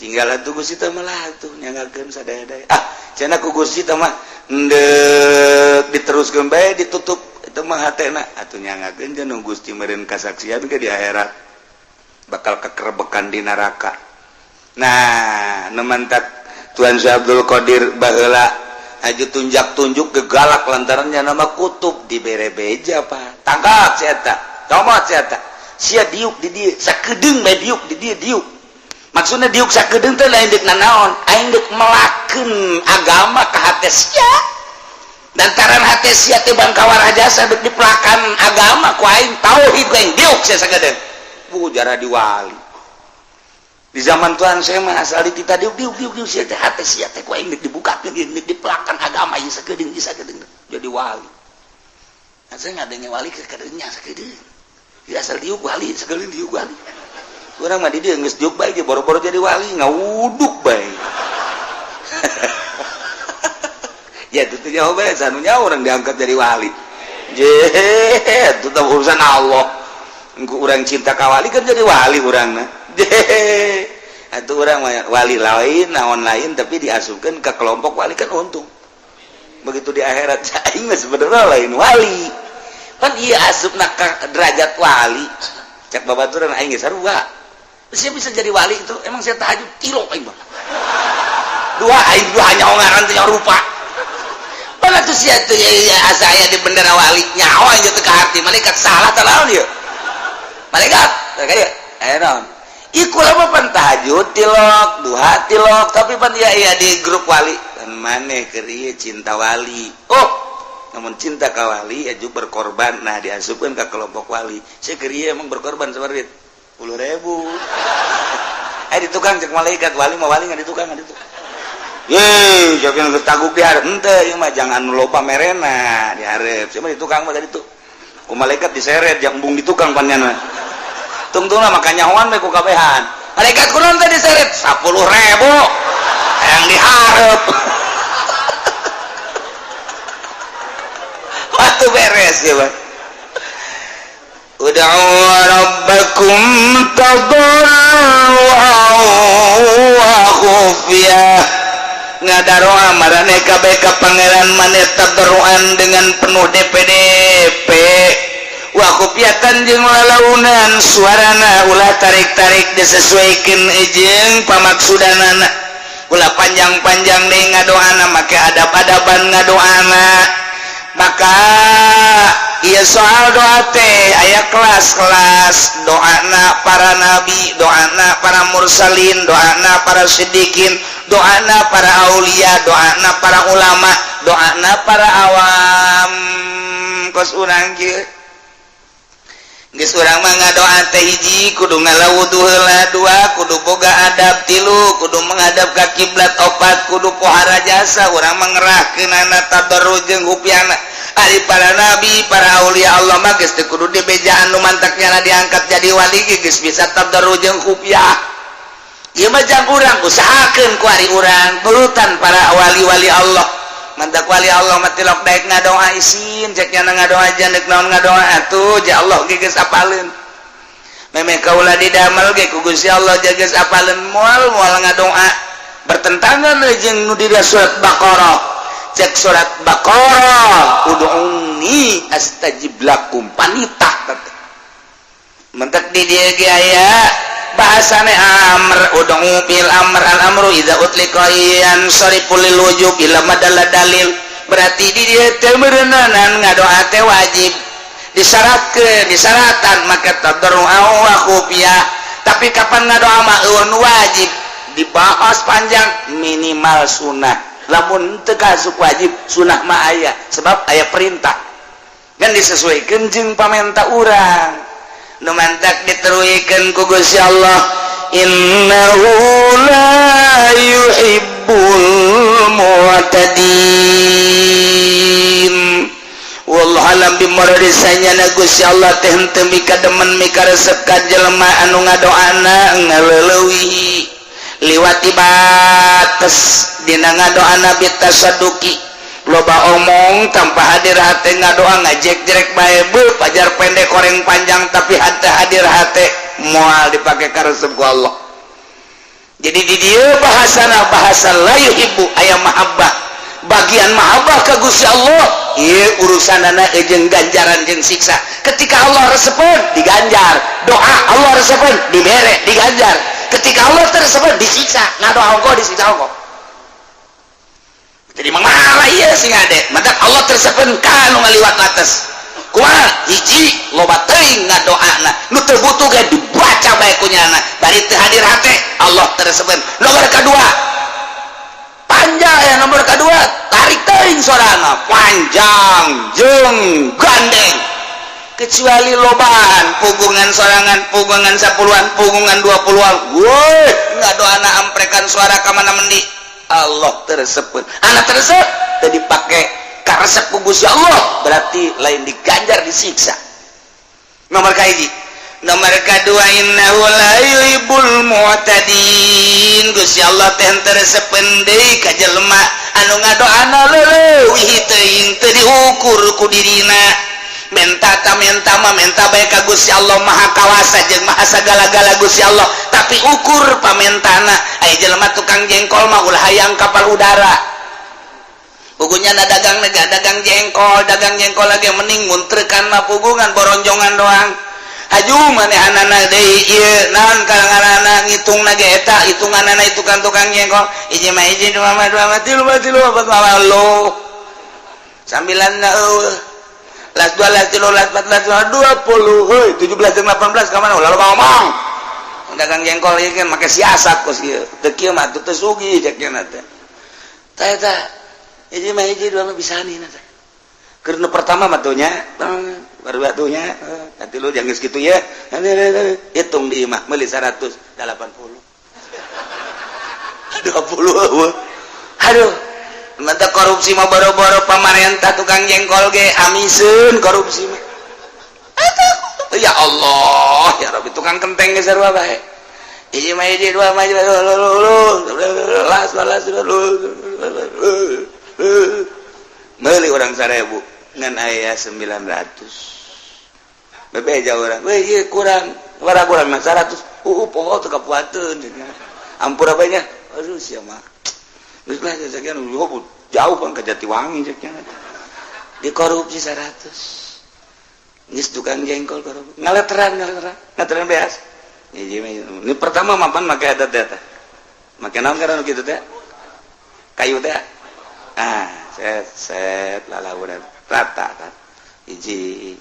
Speaker 2: Tinggal atuh Gusti teh malah atuh nyanggakeun sadaya-daya. Ah, cenah ku Gusti teh mah endek diteruskeun bae, ditutup itu mah hatena. Atuh nyanggakeun jeung Gusti meureun kasaksian ke di akhirat bakal kekerebekan di neraka. Nah, nu mantak Tuan Syekh Abdul Qadir baheula aju tunjak tunjuk gegalak lantarannya nama kutub dibere beja, Pak. Tangkap si eta, comot si eta. Sia diuk di dieu sakedeung bae, diuk di dieu, diuk. Maksudnya diuk sakedeung teh lain deuk nanaon, aing deuk melakeun agama ka hate sia. Lantaran hate sia teh bangkawar jasa, deuk dipelakan agama ku aing, tauhid ku aing, diuk sia sakedeung. Bu jara di wali di zaman Tuhan saya mah asal di kita diuk diuk diuk diuk sia teh, hate sia teh ku aing deuk dibukakeun, deuk dipelakan agama ieu sakedeung, ieu sakedeung jadi wali. Nah, saya ngadenge wali ke kadeungnya sakedeung. Ya, asal diuk wali, sakedeung diuk wali. Urang mah di dieu geus diuk bae ge boro-boro jadi wali, ngawuduk bae. Ya, itu tuh jawabannya sanunya orang diangkat jadi wali. Je, itu tuh urusan Allah. Engko urang cinta ka wali kan jadi wali urang mah. Je, itu orang wali lain, naon lain, tapi diasupkan ke kelompok wali kan untung. Begitu di akhirat, aing mah sebenarnya lain wali. Kan iya asup nak derajat wali. Cek babaturan aing geus sarua. Saya bisa jadi wali itu emang saya tahajud tilok aing mah. Dua aing dua nyawa ngaran teh rupa. Mana tuh sia tuh ya, ya asa aya di bendera wali nyawa aing teu ka hati malaikat salah tah naon ieu. Malaikat kayak aya naon? Iku lama pan tahajud tilok, duha tilok, tapi pan ya iya di grup wali. Dan maneh keur ieu cinta wali. Oh, namun cinta ka wali aju berkorban, nah diasupkeun ka kelompok wali. Saya keur ieu emang berkorban seperti 10.000. Eh, di tukang cek malaikat wali mah wali nggak di tukang, nggak di tukang. Ye, siapa yang geus taguk di hareup henteu ieu mah, jangan loba merena di hareup. Siapa di tukang mah tadi tuh. Ku malaikat diseret jang embung di tukang panjana. Tungtungna maka nyahoan we ku kabehan. Malaikat kunaon teh diseret 10.000 yang dihareup. Waktu beres ya, Bang. Ud'u rabbakum tadarruan wa khufyah. Ngadaroa marane kabeh ka pangeran maneh tadarruan dengan penuh DPDP, wa khufyatan jeung lalaunan suarana, ulah tarik-tarik, disesuaikan jeung pamaksudanana, ulah panjang-panjang deui ngadoana, make adab-adaban ngadoana. Maka iya soal doa teh aya kelas-kelas, doana para nabi, doana para mursalin, doana para siddiqin, doana para aulia, doana para ulama, doana para awam kos urang kieu. Geus urang mah ngadoa teh hiji kudu ngalawudu heula, dua kudu boga adab, tilu kudu menghadap ka kiblat, opat kudu pohara jasa. Urang mah ngerahkeunana tadarru jeung hupiana. Ari para nabi, para aulia Allah mah geus teu kudu dibejaan, nu mantaknya diangkat jadi wali ge geus bisa tadarru jeung hupiah. Ieu mah jang urang usahakeun ku ari urang turutan para wali-wali Allah. Mantak wali Allah mah tilok daek ngadoa isin, cek nya ngadoa jan deuk naon ngadoa atuh ja Allah ge geus apaleun. Memeh kaula didamel ge ku Gusti Allah ja geus apaleun, moal moal ngadoa bertentangan jeung nu di surat Baqarah. Cek surat Baqarah, ud'uni astajib lakum, panitah teh. Mentek di dieu ge aya bahasane amr, ud'u bil amr, al amru idza utliqa yansarifu lil wujub ila madalla dalil. Berarti di dieu teh meureunanan ngadoa teh wajib, disyaratkeun, disaratan maka tadarru wa khufiyah. Tapi kapan ngadoa mah eueun wajib dibahas panjang, minimal sunah. Lamun teu kasup wajib, sunah mah aya, sebab aya perintah kan disesuaikan jeung pamenta urang. Nu mantak diteruikeun ku Gusti Allah, innahu la yuhibbul mu'tadin. Wallahu alam bimurad, na Gusti Allah teh henteu mika demen, mika resep ka jelema anu ngadoana ngaleuleui, liwati bates dina ngadoana, bitasaduki, loba omong tanpa hadir hate, ngadoa ngajek-jerek bae, bu pajar pendek koreng panjang, tapi hate hadir hate, moal dipake karesep ku Allah. Jadi di dieu bahasana bahasa la yuhibbu, aya mahabbah, bagian mahabbah ka Gusti Allah. Ieu urusanana jeung ganjaran jeung siksa. Ketika Allah resepeun, diganjar. Doa Allah resepeun, dibere, diganjar. Ketika Allah teu resepeun, disiksa. Ngadoa ongkoh, disiksa ongkoh. Jadi marah ieu sing ade. Matak Allah teu resepeun ka nu ngaliwat batas. Kumaha? Hiji, loba teuing ngadoana, nu teu butuh ge dibaca bae ku nyana, bari teu hadir hate, Allah teu resepeun. Nomor kedua, panjang ya. Nomor kedua, tarik teuing sorana panjang jeung gandeng, kecuali lobaan pugungan sorangan, pugungan 10-an, pugungan 20-an, woi, ngadoana amprekan suara ka mana mendi, Allah teu resepeun. Anak teu resep teu dipake karesep ku Gusti Allah, berarti lain diganjar, disiksa. Nomor kahiji. Nomor kedua, innahu la yuhibbul mu'tadin. Gusti Allah teh teu resepeun deui ka jelema anu ngadoana leuwih teuing, teu diukur ku dirina. Menta ta menta mah menta bae ka Gusti Allah, Maha Kawasa jeung Maha sagala-gala Gusti Allah, tapi ukur pamentana. Aya jelema tukang jengkol mah ulah hayang kapal udara. Pugunya na dagang nega dagang jengkol, dagang jengkol lagi mending muntrekan mah pugungan boronjongan doang. Haju manehanana deui ieu naon kalanganana, ngitung ge eta hitunganana itu kan tukang jengkol, hiji mah hiji, dua mah dua mah, tilu mah tilu, opat mah lo sambilan na eueuh, las dua, las tilu, las empat, las lima, 20, heuy, 17 jeung 18 ka mana? Lalu ngomong dagang jengkol ieu kan make siasat kos kieu, teu kieu mah teu sugih cek nya teh. Tah, eta hiji mah hiji, dua mah bisa nih teh. Keur nu pertama mah tuh nya, baru atuh nya, nanti lu jangan segitu ya, hitung di imah meuli 180 20. Aduh, mata korupsi mah boro-boro pamarentah, tukang jengkol ge amiseun korupsi mah. Aduh, ya Allah ya Rabbi, tukang kenteng ge sarua bae. Hiji mah hiji, dua mah las las, meuli urang 1000 ngan aya 900, bebeja urang, weh, ieu kurang, warah kurang mah 100. Poho teu kapuateun, ampura bae nya. Aduh, sia mah geus lah sekian jauh kan ke Jatiwangi cek nya. Dikorupsi 100 geus tukang jengkol korupsi, ngaleteran ngaleteran ngaleteran beas. Ini pertama mapan make adat teh, make naon karena kitu teh, kayu teh. Ah, set set lalaunan rata kan, hiji,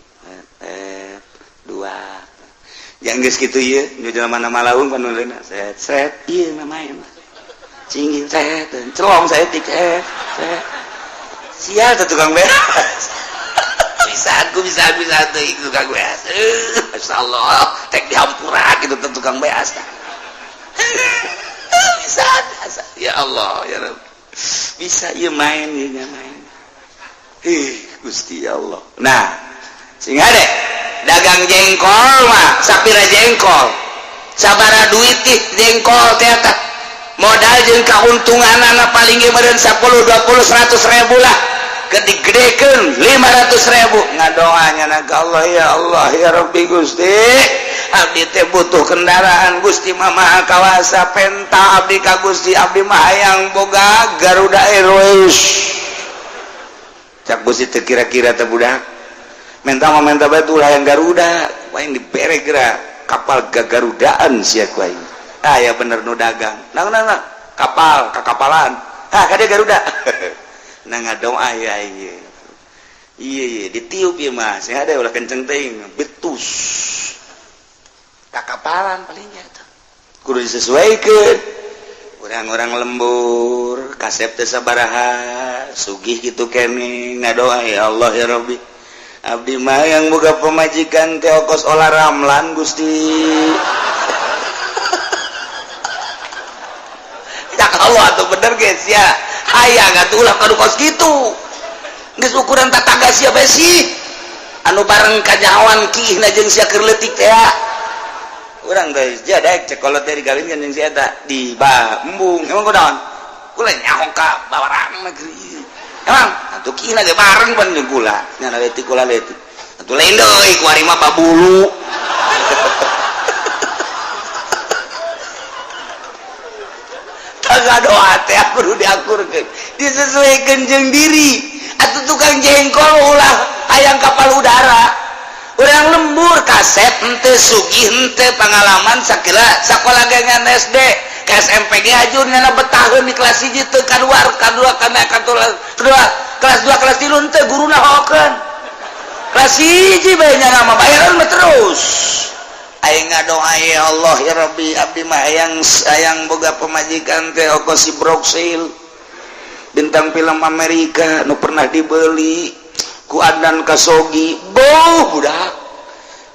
Speaker 2: dua, yang geus kitu ieu nu jelema malaung panuleuna set set ieu mah main cingin set celong saeutik set set. Sial teh tukang beas, bisa aku bisa bisa tuh tukang beas. Masyaallah, tek dihampura gitu teh tukang beas bisa, bisa. Ya Allah ya Rabb, bisa ieu main ieu main. Ih, Gusti Allah. Nah, sehingga deh dagang jengkol mah sapira jengkol, sabara duit ih jengkol teh, modal jeung keuntungan anak paling meureun 10 20 100 ribu lah, gede-gedekeun 500 ribu. Ngadoanya na ka Allah, ya Allah ya Rabbi, Gusti, abdi teh butuh kendaraan. Gusti mah Maha Kawasa, penta abdi ka Gusti, abdi mah hayang boga Garuda Airways. Cak Gusti teh, kira-kira teh budak menta mah menta bae tuh hayang Garuda, paling dibere geura kapal gagarudaan sia ku aing. Ah ya, bener nu dagang nang nang nang kapal kakapalan, ah kade Garuda. Nah, ngadoa ya, iya iya iya, ditiup ya mah sing ada ulah kenceng teuing, betus kakapalan palingnya tuh kudu disesuaikan. Orang-orang lembur kasep teh sabaraha sugih gitu kene ngadoa, ya Allah ya Rabbi, abdi mah yang boga pemajikan teh kos Olla Ramlan, Gusti. Ya Allah atuh, bener guys ya, hayang atuh ulah kadu kos kitu, geus ukuran tatangga sia bae sih anu bareng kanyawan kiihna jeung sia keur leutik teh. Urang teh sia daek cek kolot teh digawinkeun jeung si eta di ba embung. Emang kunaon kula nyaho ka bawarang negeri? Emang atuh kiihna ge bareng pan jeung kula nya, leutik kula leutik atuh, lain deui kuari mah babulu. Ngadoa teh kudu diakurkeun, disesuaikan jeung diri. Atuh tukang jengkol ulah hayang kapal udara. Urang lembur kasep henteu, sugih henteu, pengalaman sakila sakola ge ngan SD ke SMP ge ajur nyana betaheun di kelas 1 teu kaluar, kadua kana kedua kelas 2, kelas 3 henteu, guruna hokeun. Kelas 1 bae nyana mah bayaran mah terus. Aing ngadoa, "Ya Allah, ya Rabbi, abdi mah hayang hayang boga pamajikan teh oko si Broksil, bintang film Amerika nu pernah dibeli ku Adnan Kasogi." Boh, budak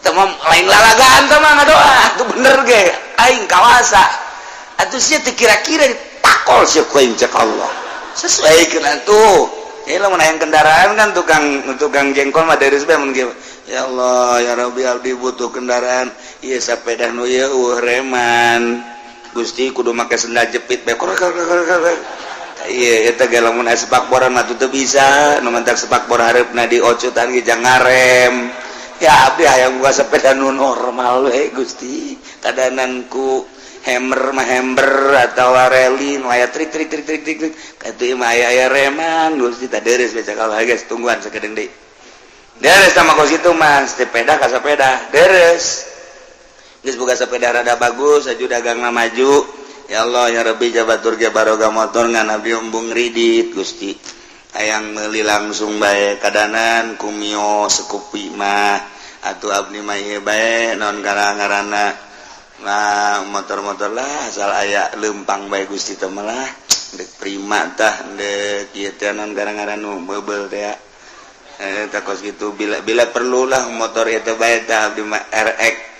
Speaker 2: teman lain lalagaan teh mah ngadoa tuh bener ge aing kawasa atuh. Sia teu kira-kira ditakol sia ku aing, cek Allah. Sesuaikeun atuh. Ini lamun hayang kendaraan kan, tukang tukang jengkol mah dari mun "Ya Allah, ya Rabbi, abdi butuh kendaraan ieu, sepeda nu ieu euweuh reman, Gusti, kudu make sendal jepit bae." Iya, eta ge lamun aya sepakboran mah teu bisa, nu mantak sepakbor hareupna diocutan ge jang ngarem. "Ya abdi hayang boga sepeda nu normal we, Gusti, kadanan ku hammer mah, hammer atawa rally nu aya trik trik trik trik trik trik katuh mah aya aya reman, Gusti." Tah, deres baca kalau geus tungguan sakedeung deui. Deres sama kos itu mah sepeda ka sepeda deres. Geus boga sepeda rada bagus aju, dagangna maju. "Ya Allah, ya Rabbi, jabatur ge baroga motor ngan abdi embung ridit, Gusti, hayang meuli langsung bae kadanan ku Mio Scoopy mah. Atuh abdi mah ieu bae, naon ngaranna, nah, motor-motor lah, asal aya lempang bae, Gusti." Teh malah dek Prima tah, dek ieu teh naon ngaran nu meubel teh, eh tah kos gitu. Bila bila perlu lah motor itu bae tah, abdi mah RX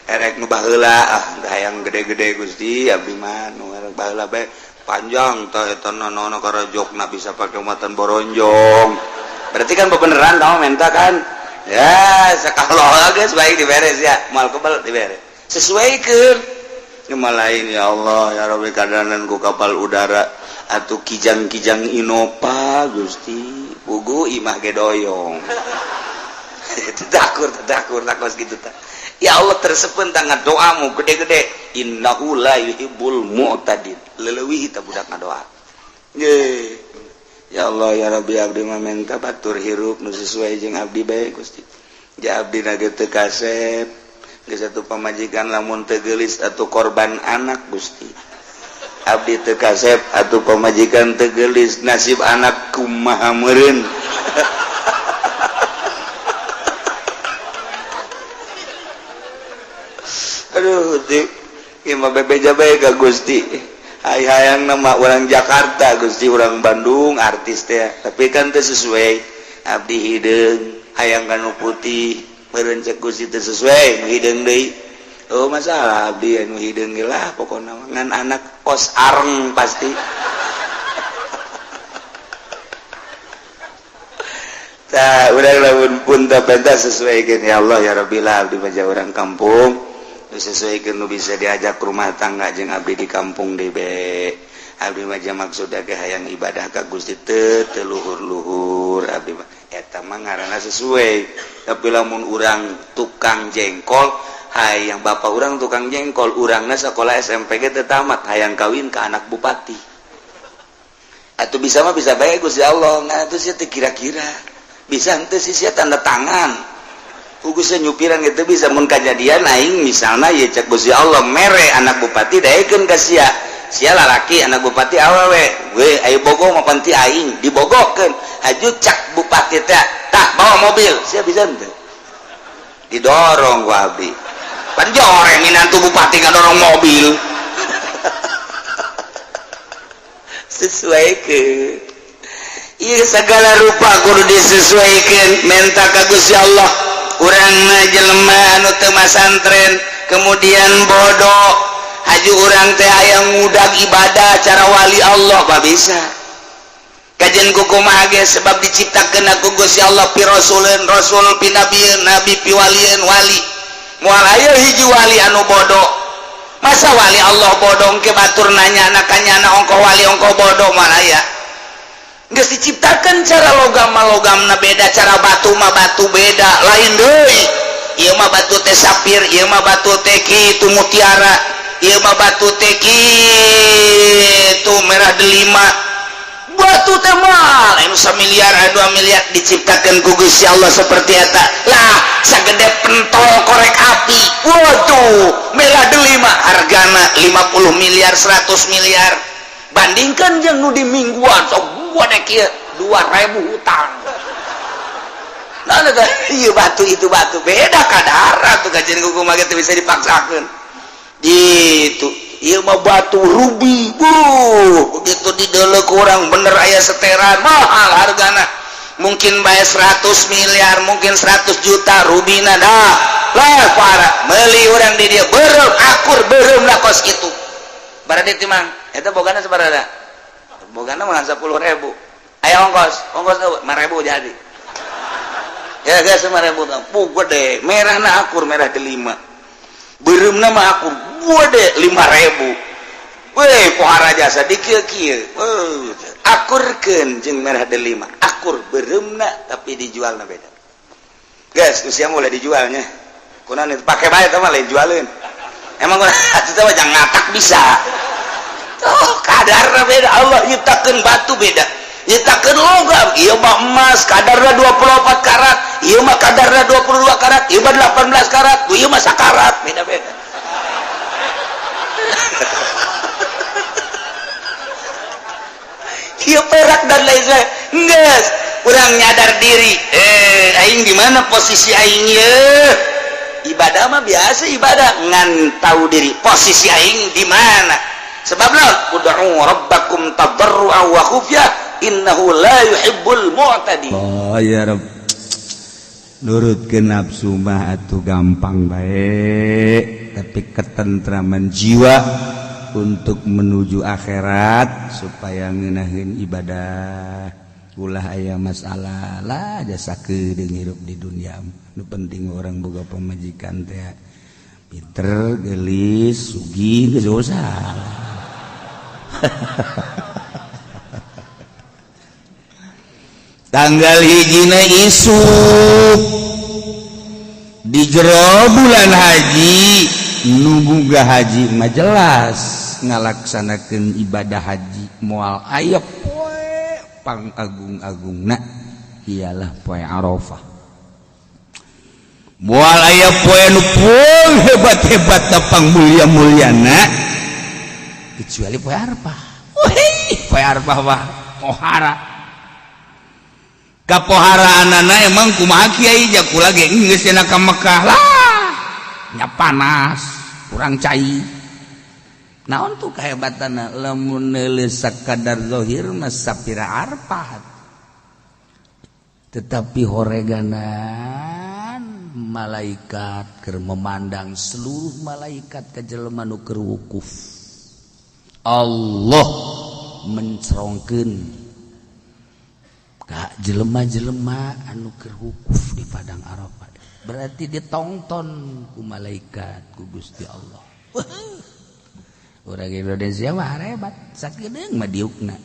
Speaker 2: RX nu baheula. Ah, hayang gede-gede, Gusti, abdi mah nu baheula bae, panjang tah eta nono karajokna bisa pake muatan boronjong. Berarti kan beneran kamu minta kan ya. Kalau geus baik diberes ya, moal kebel diberes, sesuaikan. Cuma lain, "Ya Allah, ya Rabbi, kadanan ku kapal udara atau kijang-kijang Innova, Gusti, pugu imah ge doyong." Takur takur takos gitu ta. Ya Allah tersepen tangan doamu gede-gede. Innahu la yuhibbul mu'tadin. Leleuwih ta budak ngadoa. Ye. "Ya Allah, ya Rabbi, abdi mah menta batur hirup nu sesuai jeung abdi bae, Gusti. Ja abdi na ge teu kasep geus atuh, pamajikan lamun teu geulis atuh korban anak, Gusti. Abdi teu kasep atuh, pamajikan teu geulis, nasib anak kumaha meureun?" Aduh, di mah bebeja bae ka Gusti. Hay hayang nama orang Jakarta, Gusti, orang Bandung, artis teh, tapi kan teu sesuai. Abdi hideung, hayang kanu putih meureun, cek Gusti teu sesuai nu hideung deui. Oh, masalah abdi anu hideung ge lah, pokona ngan anak kos areng pasti. Tah, udah lamun pun teu pentas sesuaikeun. "Ya Allah, ya Rabbi lah, abdi mah orang kampung, sesuaikan nu bisa diajak rumah tangga jeung abdi di kampung DB. Abdi mah maksud ge hayang ibadah ka Gusti, teu teu luhur-luhur abdi mah." Eta mah ngaranna sesuai. Tapi lamun urang tukang jengkol, hayang bapak urang tukang jengkol, urangna sekolah SMP ge teu tamat, hayang kawin ke anak bupati atau bisa mah bisa bae, Gusti Allah. Nah, itu sih kira-kira bisa henteu sih sia tanda tangan. Ugusnya nyupiran itu bisa mun kajadian aing misalnya ya, cek Gusti Allah mere anak bupati daekeun ka sia, sia lalaki, anak bupati awewe we, ayo bogo mah panti aing dibogokeun. Haju cak bupati teh, "Tah, bawa mobil." Sia bisa henteu? Didorong ku abdi pan, joreng minantu bupati ngadorong mobil. Sesuai ke. Iya, segala rupa kudu disesuaikan. Menta ka Gusti Allah. Urang jelema anu teu masantren kemudian bodoh, haju urang teh hayang ngudag ibadah cara wali Allah, bah bisa kajian kukumaha ge, sebab diciptakeun ku Gusti Allah pi rasuleun rasul, pi nabieun nabi, pi walieun wali. Moal aya hiji wali anu bodoh. Masa wali Allah bodoh? Ke batur nanya anak kanyana, ongkoh wali ongkoh bodoh, moal aya. Geus diciptakan cara logam mah logamna beda, cara batu mah batu beda, lain deui. Ieu mah batu teh sapir, ieu mah batu teh kitu mutiara. Ieu mah batu teh kitu, merah delima. Batu teh mahal, anu 1 miliar, anu 2 miliar, diciptakan ku Gusti Allah seperti eta lah, sagede pentol korek api. Waduh, merah delima, hargana 50 miliar, 100 miliar. Bandingkan jeung nu di mingguan sok gua dek kieu 2000 hutang. Nah, iya, batu itu batu, beda kadar tuh. Kajian kumaha teu bisa dipaksakan gitu. Ieu mah batu ruby bu, begitu di dele kurang bener aya seteran, mahal hargana, mungkin bayar 100 miliar, mungkin 100 juta rubina. Dah lah, para beli orang di dia beureum, akur beureum lah kos kitu. Berarti timang eta bogana sabaraha? Bogana mah 10.000. Aya ongkos, ongkos 5.000 jadi ya guys, 5.000. Pu gede, merah na akur, merah delima, beureumna mah akur gede, 5.000. Weh, pohara jasa di kieu kieu akurkeun jeung merah delima, akur beureumna, tapi dijualna beda guys. Usia mulai dijualnya kunaon itu pake bae mah lain jualeun. Emang itu mah jangan ngatak bisa. Oh, kadarna beda. Allah nyiptakeun batu beda, nyiptakeun logam. Ieu mah emas kadarna 24 karat, ieu mah kadarna 22 karat, ieu mah 18 karat, ieu mah sakarat, beda-beda. Ieu perak dan lain lain. Geus urang nyadar diri, eh, aing di mana posisi aing ye? Ibadah mah biasa ibadah, ngan tahu diri posisi aing di mana. Sebab naon? Ud'u rabbakum tadarruan wa khufyah innahu la yuhibbul mu'tadin.
Speaker 1: Oh ya Rabb, nurutkeun nafsu mah atuh gampang bae, tapi ketentraman jiwa untuk menuju akhirat supaya ngeunaheun ibadah, ulah aya masalah lah, jasa kedeung hirup di dunia. Nu penting orang boga pamajikan teh pinter, geulis, sugih, geus usah. Tanggal hijina isuk di jero bulan haji, nu boga haji mah jelas ngalaksanakeun ibadah haji, moal aya poe pang agung-agungna ialah poe Arafah, moal aya poe nu pun hebat-hebat pang mulia-muliana kecuali poe Arafah. Wih, poe Arafah mah pohara kapoharaanana. Emang kumaha kiai? Ja kula ge geus cenah ka Mekah lah nya, panas, kurang cai. Naon tuh kehebatanna? Lamun neuleus sakadar zahir mah sapira Arafah, tetapi horeganan malaikat keur memandang, seluruh malaikat ka jelema nu keur wukuf. Allah mencerongkeun ka jelema-jelema anu keur wukuf di padang Arafah, berarti ditongton ku malaikat, ku Gusti Allah. Orang Indonesia mah hebat, sakedeung mah diukna.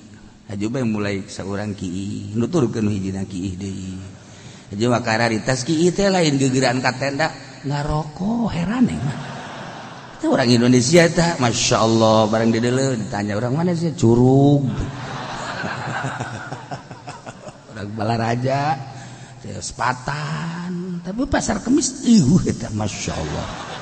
Speaker 1: Haju bae mulai saurang kiih, nuturkeun hijina kiih deui. Haju mah kararitas kiih teh lain gegeran ka tenda ngarokok, heran mah. Itu orang Indonesia teh, Masya Allah, barang dideuleu ditanya orang mana sih, Curug. Orang Balaraja, Sepatan, tapi pasar Kemis ieu eta Masya Allah.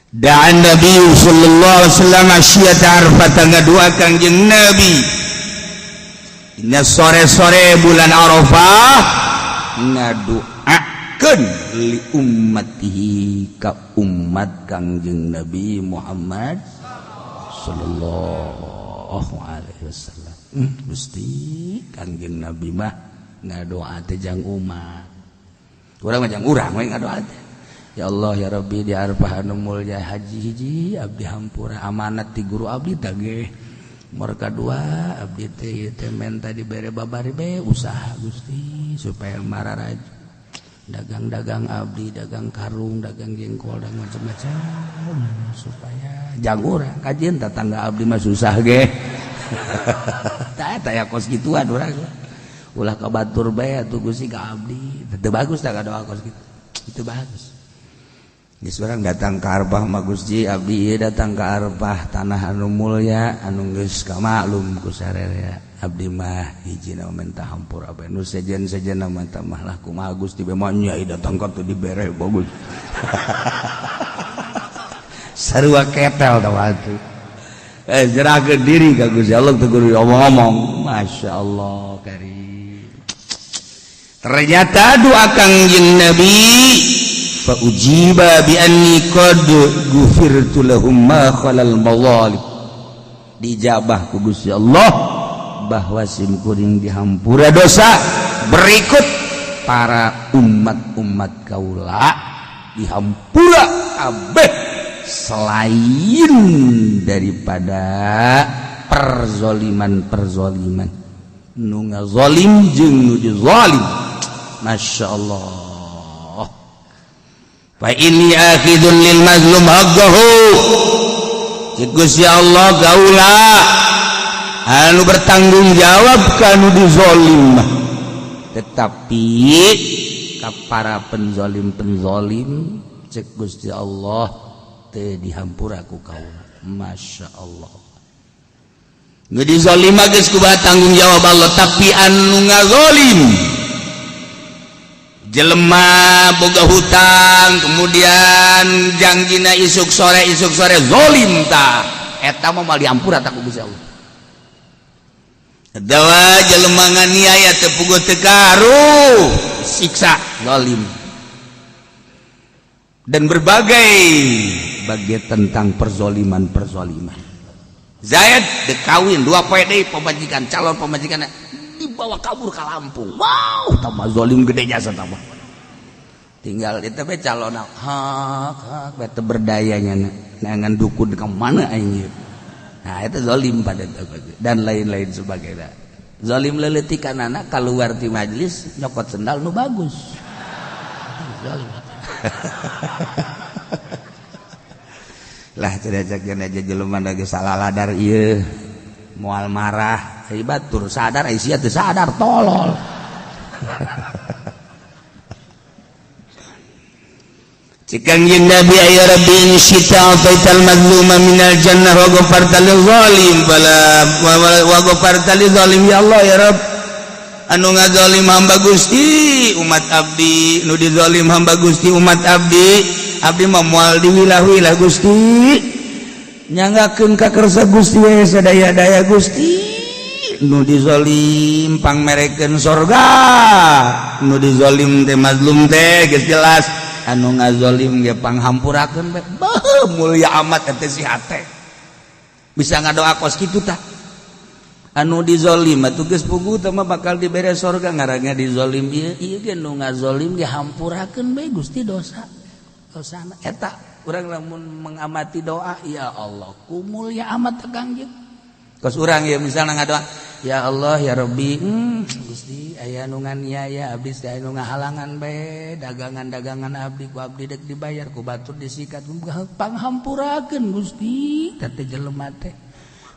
Speaker 1: Da'an Nabi sallallahu alaihi wasallam asyiyata Arafah, ngadua Kangjeng Nabi dina sore-sore bulan Arafah, ngaduakeun li ummatihi ka umat Kangjeng Nabi Muhammad sallallahu alaihi wasallam. Gusti, Kangjeng Nabi mah ngadoa teh jang umat. Urang mah jang urang we ngadoa teh. Ya Allah ya Rabbi, di Arafah anu mulya haji hiji abdi hampura amanat ti guru abdi tageh. Mereka dua abdi teh teh menta dibere babari be usaha Gusti supaya mararaju. Dagang-dagang abdi, dagang karung, dagang jengkol dan macam-macam supaya jang urang kajian tetangga abdi mah susah ge. Tah eta ya kos gituan urang. Ulah ka batur bae atuh Gusti ka abdi. Teu bagus tah doa kos kitu. Itu bagus. Geus urang datang ka Arfah mah Gusti abdi ieu datang ka Arfah tanah anu mulya anu geus kamaklum ku sararea. Abdi mah hijina minta hampura bae nu sejen-sejen mah mah lah kumaha Gusti be mah nya datang ka teu dibere bagus. Sarua ketel tah atuh. Jerahkeun diri ka Gusti Allah teu kudu omong-omong. Masya Allah karim. Ternyata doa Kangjeng Nabi fa ujiba bi anni qad ghufirtu lahum ma khalal mazalim. Dijabah ku Gusti Allah bahwa sim kuring dihampura dosa berikut para umat-umat kaula dihampura kabeh selain daripada perzoliman-perzoliman nu ngazolim jeung nu dizolim. Masya Allah. Fa inni akhidun lil mazlum haqqahu. Cik Gusti Allah gaula anu bertanggung jawab kanu dizolim, tetapi ka para penzolim-penzolim cek Gusti Allah teu dihampura ku kaula. Masya Allah. Nu dizolim geus kumaha tanggung jawab Allah, tapi anu ngazolim jelema boga hutang kemudian jangjina isuk sore zolim tah eta mah moal diampura tak ku Gusti Allah. Dawa jelema nganiaya teu puguh teu karu siksa zalim dan berbagai bagian tentang perzoliman-perzoliman. Zaid dek kawin 2 poe deui pamajikan calon pamajikan dibawa kabur ke Lampung. Wow, tambah zolim gede jasa tambah. Tinggal itu be calon hak hak bete berdayanya nangan dukun ke mana aing. Nah itu zolim pada dan lain-lain sebagainya. Zolim leletikan anak keluar di majelis nyokot sendal nu bagus. Zolim. Lah tidak aja jelema lagi salah ladar ieu moal marah ai batur sadar ai sia teu sadar tolol. Cikangjeng Nabi ya Rabbi in syita ataital mazluma minal jannah wa ghafarta lil zalim fala wa ghafarta lil zalim. Ya Allah ya Rabb, anu ngazalim hamba Gusti umat abdi, nu dizalim hamba Gusti umat abdi, abdi mah moal diwilah-wilah Gusti, nyanggakeun ka kersa Gusti we sadaya-daya Gusti. Nu dizalim pangmerekeun sorga, nu dizalim teh mazlum teh geus jelas, anu ngazolim ge panghampurakeun bae. Beuh mulia amat eta si hate bisa ngadoa kos kitu tah. Anu dizolim atuh geus puguh teh mah bakal dibere sorga, ngaranna dizolim ieu ieu ge nu ngazolim ge hampurakeun bae Gusti dosa dosana eta. Urang lamun mengamati doa ya Allah ku mulia amat teh Kangjeng. Kos urang ya misalnya ngadoa ya Allah ya Rabbi, Gusti aya nu nganiaya abdi aya nu ngahalangan bae dagangan-dagangan abdi ku abdi dek dibayar ku batur disikat panghampurakeun Gusti teh jelema teh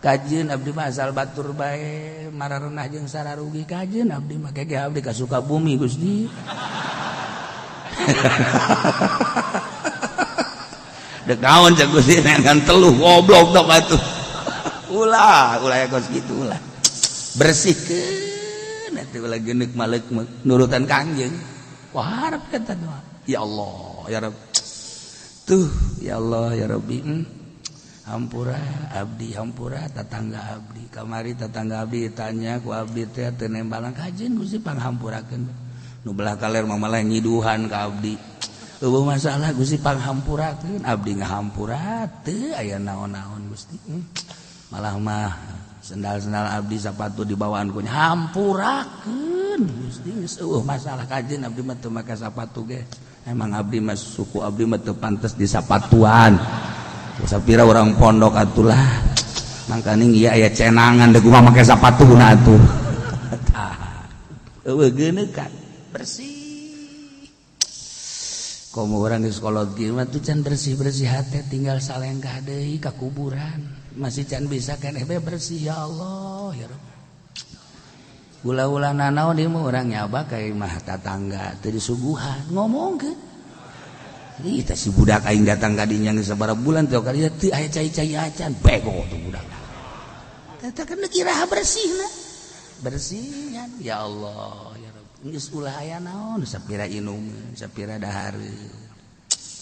Speaker 1: kajeun abdi mah asal batur bae mararenah jeung sararugi kajeun abdi mah gege abdi ka Sukabumi Gusti. Dek naon cek Gusti ngan teluh goblok tok atuh. Ulah ulah kos kitu ulah. Bersihkeun atuh ulah geuneuk maleuk nurutan Kangjeng. Wah harap kata doa. Ya Allah ya Rabb. Tuh ya Allah ya Rabbi. Hampura abdi hampura tetangga abdi. Kamari tetangga abdi tanya ku abdi teh teu nembalan kajeun Gusti panghampurakeun. Nu belah kaler mah malah nyiduhan ka abdi. Eueuh masalah Gusti panghampurakeun abdi ngahampura teu aya naon-naon Gusti. Malah mah sendal-sendal abdi sapatu dibawaan ku hampurakeun Gusti geus eueuh masalah kajeun abdi mah teu make sapatu ge. Emang abdi mah suku abdi mah teu pantes di sapatuan. Sapira urang pondok atulah. Mangkaning ieu aya cenangan deuk kumaha make sapatuna atuh. Tah. Eueuh geuneukan bersih. Komo urang geus kolot kieu mah tuh can bersih-bersih hate tinggal salengkah deui ka kuburan. Masih can bisa keneh be bersih ya Allah ya Rabb. Gula-gula nanaon ieu mah urang nyaba ka imah tatangga teu disuguhan ngomongkeun. Ih, teh si budak aing datang ka dinya geus sabaraha bulan teh ka dinya teu aya cai-cai acan, bego tuh budak. Eta kan iraha bersihna. Bersihan ya Allah ya Rabb. Geus ulah aya naon sapira inum, sapira dahar.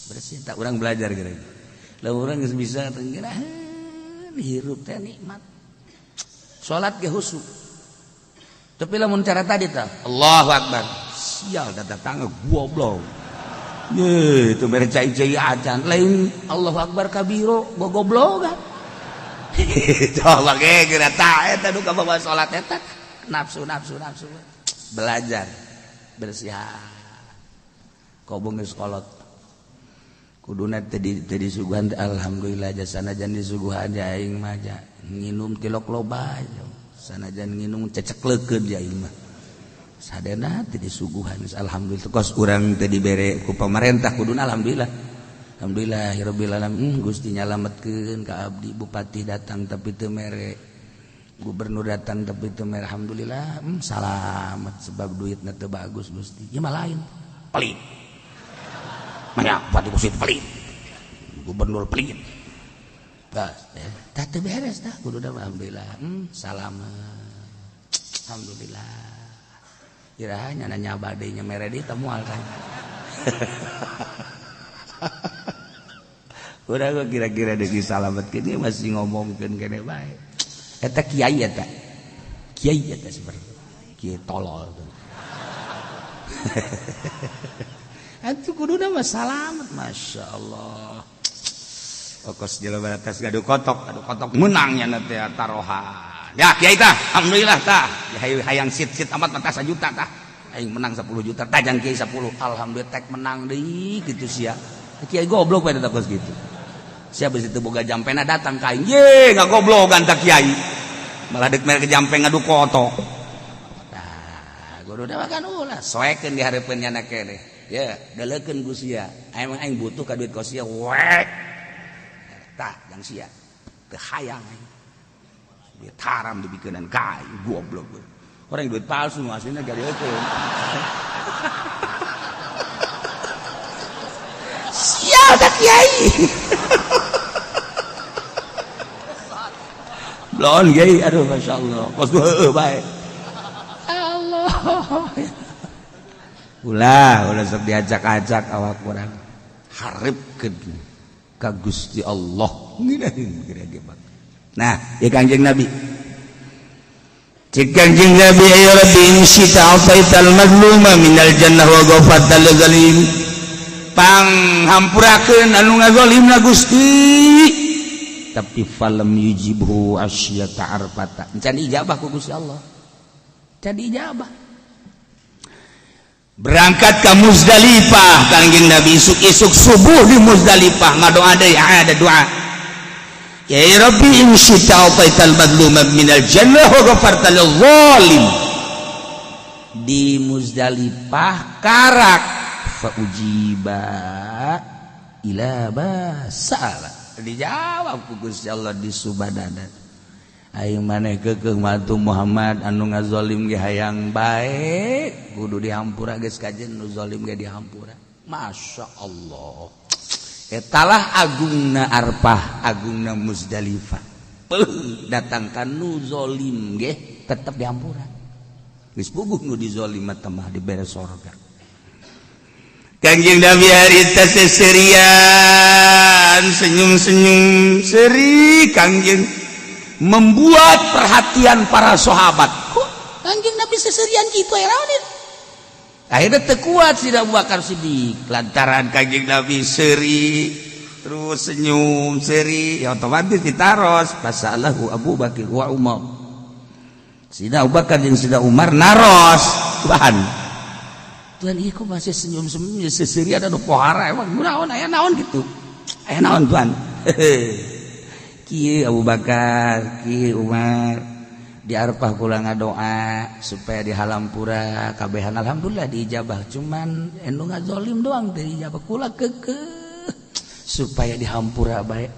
Speaker 1: Bersih tak urang belajar geura. Lah urang geus bisa tenggeurahan hirup teh nikmat. Salat ge khusyuk. Tapi lamun cara tadi tah, Allahu Akbar. Sial datang goblok. Ye, itu mere cai-cai acan lain Allahu Akbar kabiro gogoblogan. Coba ge geura tah eta nu kabawa salat eta nafsu nafsu nafsu. Belajar bersihan. Kobong geus kolot. Kuduna teh disuguhan alhamdulillah jasana jan disuguhan aing mah nginum tilok loba sanajan nginum ceceklekeun di aing mah. Sadena teh disuguhan alhamdulillah kos urang teh dibere ku pemerintah kuduna alhamdulillah. Alhamdulillahirabbil alamin Gusti nyalametkeun ka abdi bupati datang tapi teu mere gubernur datang tapi teu mere alhamdulillah salamet sebab duitna teu bagus Gusti. Ieu mah lain pelit. Banyak bupati Gusti pelit. Gubernur pelit. Bas tah teu beres tah kuduna alhamdulillah salamet. Alhamdulillah. Irahanya nanya badainya mere di temual kan. Udah gua kira-kira degi salamet kini masih ngomongkeun kene bae. Eta kiai eta. Kiai eta seperti kiai tolol. Atuh kuduna mah salamet masyaallah. Okos jelema atas gaduh kotok menang nya teh tarohan. Ya kiai tah alhamdulillah tah hayang sit-sit amat mata 1 juta tah aing menang 10 juta tajang kiai 10 alhamdulillah tek menang deui kitu sia kiai goblok bae teh kos kitu sia geus teu boga jampena datang ka aing ye ngagoblogan tah kiai malah deuk mere jampe ngadu kotok tah guru da kan ulah soekeun di hareupeun nya keneh ye deleukeun ku sia emang aing butuh ka duit ka sia wek tah jang sia teu hayang aing duit haram dibikeun ka aing goblok orang duit palsu aslinya gak dieukeun sial tak kiai blon kiai aduh masyaallah kos heueuh bae Allah ulah ulah sok diajak-ajak awak urang hareupeun ka Gusti Allah ngeunaheun kira-kira. Nah, ya Kangjeng Nabi. Cik Kangjeng Nabi ya Rabbi in syita ataital mazluma minal jannah wa ghafarta lil zalim. Panghampurakeun anu ngazalimna Gusti. Tapi falam yujibhu asyata arfata. Encan ijabah ku Gusti Allah. Encan ijabah. Berangkat ke Muzdalifah Kangjeng Nabi isuk-isuk subuh di Muzdalifah ngadoa deui ada doa. Ya Rabbi in syi'ta ataital madluma minal jannah wa ghafarta lil zalim. Di Muzdalifah karak fa ujiba ila basala. Dijawab ku Gusti Allah di subadana. Aing maneh keukeuh matu Muhammad anu ngazalim ge hayang bae kudu dihampura geus kajen nu zalim ge dihampura. Masya Allah. Etalah agungna Arfah, agungna Muzdalifah. Datangkan nu zalim ge tetep dihampura. Geus puguh nu dizalim mah mah dibere sorga. Kangjeng Nabi harita seserian, senyum-senyum seri Kangjeng membuat perhatian para sahabat. Kok Kangjeng Nabi seserian kitu aya naon? Akhirnya tekuat si Abu Bakar Siddiq lantaran Kangjeng Nabi seri terus senyum seri ya otomatis ditaros pasalahu Abu Bakar wa Umar. Sida Abu Bakar jeung Sida Umar naros Tuhan Tuhan ieu kok masih senyum-senyum seseri ada nu pohara emang naon aya naon gitu aya naon Tuhan. Kieu Abu Bakar kieu Umar di Arfah kula ngadoa supaya dihalampura kabehan alhamdulillah diijabah cuman anu ngazolim doang teu diijabah kula keukeuh supaya dihampura bae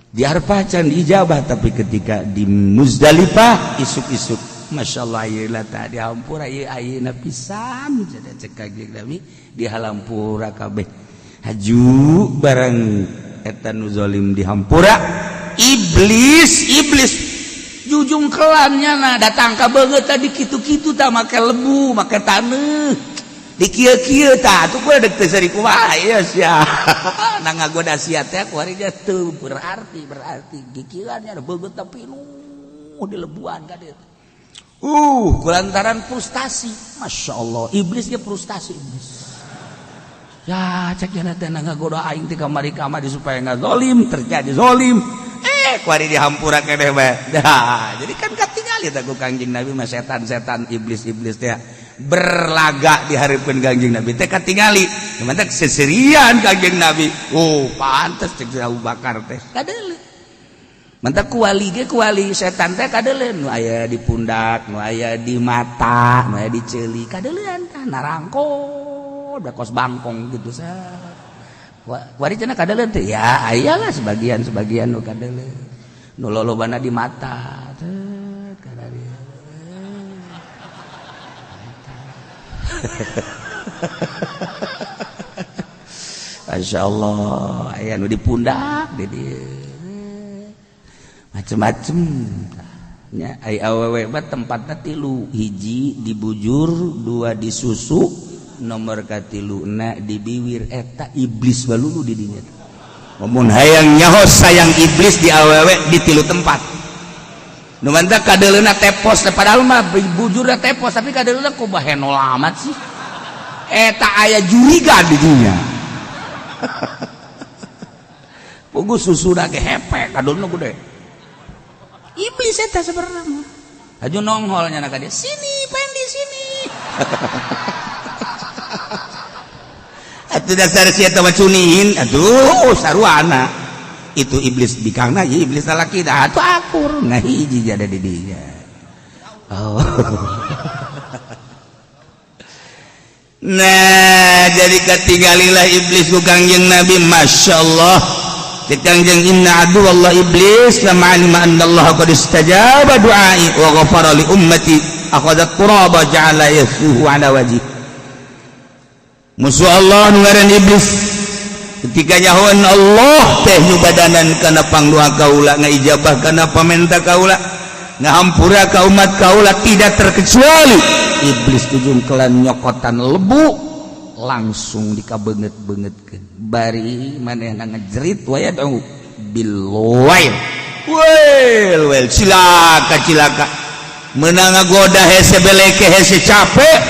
Speaker 1: di Arfah can diijabah tapi ketika di Muzdalifah isuk-isuk Masya Allah ayeuna tah dihampura ieu ayeuna pisan cenah cek Kangjeng Nabi dihalampura kabeh. Haju barang eta nu zalim dihampura iblis iblis jujung kelannya nah datang ka beungeut tadi kitu-kitu tah make lebu make taneuh di kieu-kieu tah atuh kudu deuk teu seuri kumaha ieu sia. Nah ngagoda sia teh kuari ge teu berarti berarti gikieuannya beungeut tapi nu di lebuan ka dieu. Kulantaran frustasi. Masya Allah, iblisnya frustasi iblis. Ya cek jana teh ngagoda aing teh kamari kamari supaya ngazolim, terjadi zolim. Kuari dihampura keneh bae. Dah, jadi kan katingali teh ku Kangjeng Nabi mah setan-setan iblis-iblis teh berlaga di hareupeun Kangjeng Nabi teh katingali. Mantap seserian Kangjeng Nabi. Oh, pantes cek Abu Bakar teh. Kadeuleu. Mantap kuali ge kuali setan teh kadeuleun nu aya di pundak, nu aya di mata, nu aya di ceuli, kadeuleun tah narangko da kos bangkong gitu sa. Kuari cenah kadeuleun teh ya aya lah sebagian-sebagian nu kadeuleun. Nu lolobana di mata teh kadeuleun. Masya Allah, aya nu di pundak di dieu. Macem-macem nya ai awewe mah tempatna tilu, hiji di bujur, dua di susu, nomor katiluna di biwir. Eta iblis balulu di dinya. Mun hayang nyaho sayang iblis di awewe di tilu tempat. Nu mantap kadeuleuna tepos, padahal mah bujurna tepos tapi kadeuleuna ku bahenol amat sih. Eta aya juriga di dinya. Pugu susuna ge hepe kadeuleuna gede. Iblis eta sebenarnya mah. Haju nongol nya ka dia, sini pendi sini. Atuh dasar sia teh wacuniin, aduh saruana. Itu iblis bikangna ieu iblis lalaki dah atuh akur ngahiji jada di dinya. Oh. Nah, jadi katinggalilah iblis ku Kangjeng Nabi, masyaallah. Kangjeng inna adu Allah iblis lama alima anna Allah qad istajaba du'ai wa ghafara li ummati akhadha turaba ja'ala yasuhu ala wajhi. Musuh Allah nu ngaran iblis ketika nyahoan Allah teh nyubadanan kana pangdoa kaula, ngaijabah kana pamenta kaula, ngahampura ka umat kaula, tidak terkecuali iblis tujungkelan nyokotan lebu langsung dikabeungeut-beungeutkeun bari manehna ngejerit waya dong bil wail wail wail cilaka cilaka menang ngagoda hese beleke hese capek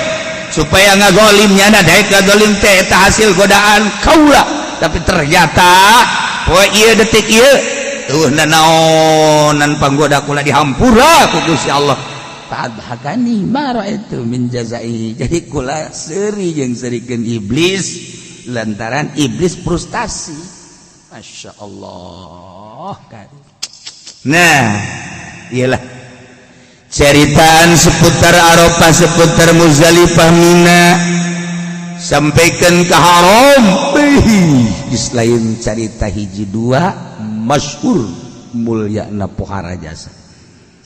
Speaker 1: supaya ngagolim nyana daek ngagolim teh eta hasil godaan kaula, tapi ternyata poe ieu detik ieu eueuh nanaonan panggoda kula dihampura ku Gusti Allah. Fadhakani ma ra'aitu min jazai. Jadi kula seuri jeung seurikeun iblis lantaran iblis frustasi. Masya Allah. Nah, iyalah ceritaan seputar Arafah, seputar Muzdalifah, Mina sampaikan ke haram. Geus lain carita hiji dua masyhur mulyana pohara jasa.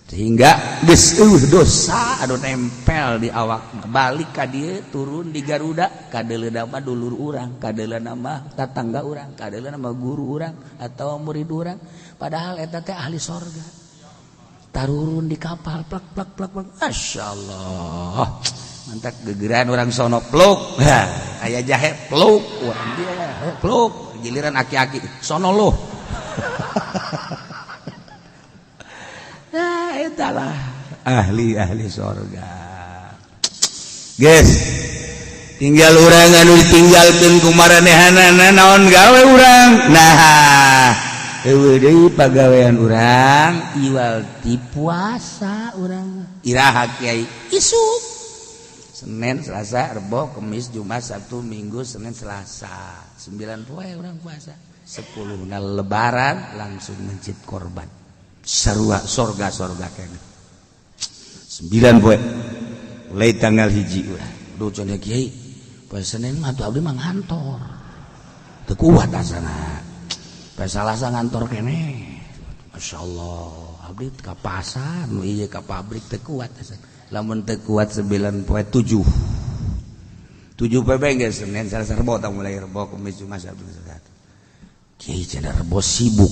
Speaker 1: Sehingga geus eueuh dosa anu nempel di awak balik ka dieu turun di Garuda kadeuleuna mah dulur urang, kadeuleuna mah tatangga urang, kadeuleuna mah guru urang atau murid urang, padahal eta teh ahli sorga. Tarurun di kapal plak plak plak plak, masyaallah mantap gegeran orang sono pluk, aya jahe pluk urang dia pluk, giliran aki-aki sono loh. Nah, itulah ahli-ahli sorga. Guys, tinggal urang anu ditinggalkeun ku maranehanana naon gawe urang. Nah, eueuh deui pagawean urang iwal ti puasa urang. Iraha kiai isuk. Senin, Selasa, Rebo, Kemis, Jumat, Sabtu, Minggu, Senin, Selasa. 9 poe urang puasa. 10 na lebaran langsung mencit korban. Sarua sorga-sorga kene. 9 poe. Mulai tanggal 1 urang. Duh cenah kiai, poe Senin mah atuh abdi mah ngantor. Teu kuat asana. Poe Salasa ngantor kene. Masyaallah, abdi ka pasar, nu ieu ka pabrik teu kuat asana. Lamun teu kuat 9 poe 7. 7 poe bae geus Senin, Selasa, Rebo, tah mulai Rebo, Kamis, Jumat, Sabtu, Selasa. Kiai cenah Rebo sibuk.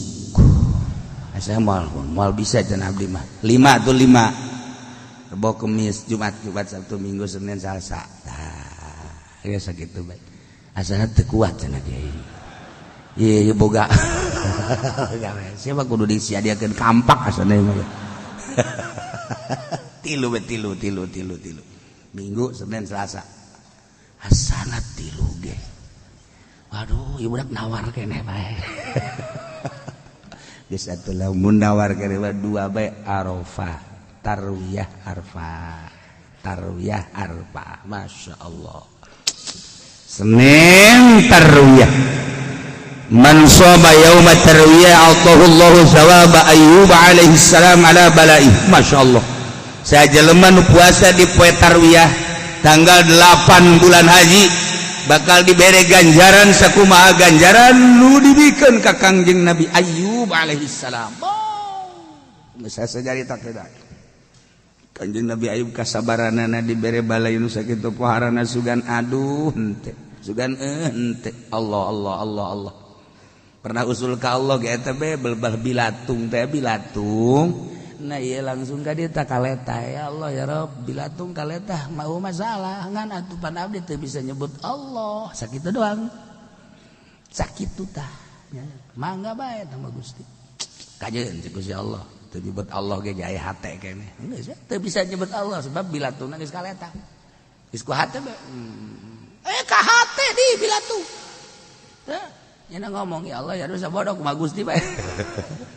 Speaker 1: Saya moal moal bisa cenah abdi mah. 5 tuh 5. Rebo, Kamis, Jumat, Jumat, Sabtu, Minggu, Senin, Selasa. Tah, geus sakitu bae. Asana teu kuat cenah kiai. Ieu ieu boga. Siapa kudu disiadiakeun kampak asana mah. Tilu be, tilu tilu tilu tilu. Minggu, Senin, Selasa. Asana tilu ge. Waduh, ieu budak nawar keneh bae. Geus atuh lamun nawar keneh mah dua bae, Arafah, tarwiyah Arafah, tarwiyah Arafah. Masya Allah. Senin tarwiyah. Man shoma yauma tarwiyah atahu Allahu thawaba Ayyub alaihi salam ala balaih. Masya Allah. Saha jelema nu puasa di poe tarwiyah tanggal 8 bulan haji bakal dibere ganjaran sakumaha ganjaran nu dibikeun ka Kangjeng Nabi Ayyub alaihi salam. Oh, geus sajari tak. Kangjeng Nabi Ayyub kasabaranana dibere balai nu sakitu poharana, sugan aduh henteu, sugan henteu. Allah, Allah, Allah, Allah. Pernah usul ka Allah ge eta be belbah bilatung teh, bilatung. Nah iya, langsung ka dieu kaleta, ya Allah, ya Rob, bilatung kaleta mau masalah ngan atuh pan abdi teu bisa nyebut Allah sakitu doang, sakitu tah. Mangga bae tah mah Gusti. Kajeun cek Gusti Allah, teu nyebut Allah ge aya hate keneh. Geus teu bisa nyebut Allah sebab bilatungna geus kaleta, geus ku hate be. Eh, ka hate di bilatung. Tah nya ngomong, ya Allah, ya dosa bodoh kumaha Gusti bae.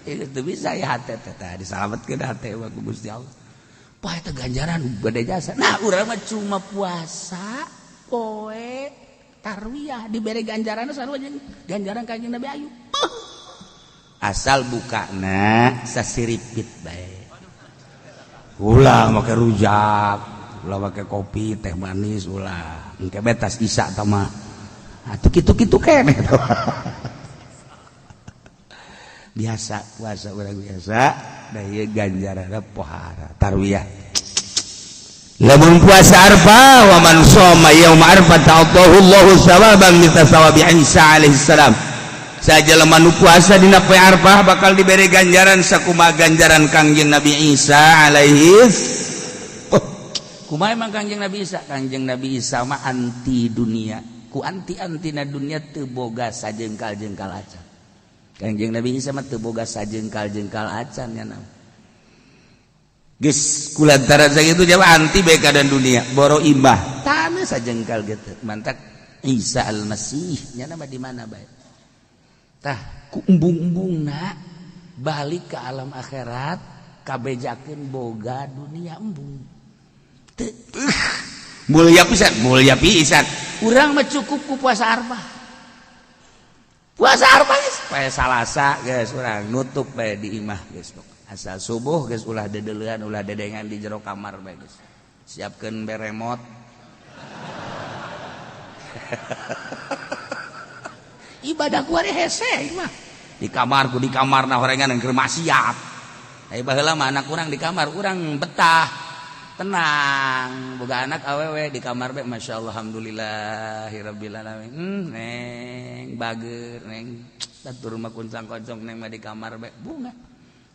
Speaker 1: Itu bisa ya hate teh tah disalametkeun hate mah ku Gusti Allah. Wah, eta ganjaran gede jasa. Nah, urang mah cuma puasa poe tarwiyah dibere ganjaran sarua jeung ganjaran Kanjeng Nabi Ayub. Asal bukana sasiripit bae. Ulah make rujak, ulah make kopi, teh manis ulah. Engke betas isa tah mah. Atuh kitu-kitu keneh. Biasa puasa urang biasa, da ieu ganjaranna pohara tarwiyah. Lamun puasa Arfah, wa man shoma yauma Arfah ta'atahu Allahu thawaban mithla thawabi Isa alaihi salam. Saha jelema nu puasa dina poe Arfah bakal diberi ganjaran sakumaha ganjaran Kangjeng Nabi Isa alaihi. Oh, kumaha emang Kangjeng Nabi Isa? Kangjeng Nabi Isa mah anti dunia, ku anti-antina dunia, teu boga sajengkal-jengkal acan. Kangjeng Nabi Isa mah teu boga sajengkal-jengkal acan nya nama. Geus kulantaran sakitu jawab anti bae dan dunia, boro imah tanah sajengkal gitu. Mantak Isa Al-Masih nya nama di mana bae. Tah ku embung-embungna balik ke alam akhirat kabejakeun boga dunia, embung. Teu mulia pisan, mulia pisan. Urang mah cukup ku puasa Arfah. Puasa Arfah geus poe Salasa geus urang nutup bae di imah geus. Asal subuh geus ulah dedelean, ulah dedengan di jero kamar bae geus. Siapkeun beremot. Ibadah ku ari hese mah. Di kamar ku di kamar nah horengan keur maksiat. Ai baheula mah anak urang di kamar, urang betah. Tenang, boga anak awewe di kamar bae, masyaallah, alhamdulillahirabbil alamin. Neng bager, neng batur mah kuncang kocong, neng mah di kamar bae bunga.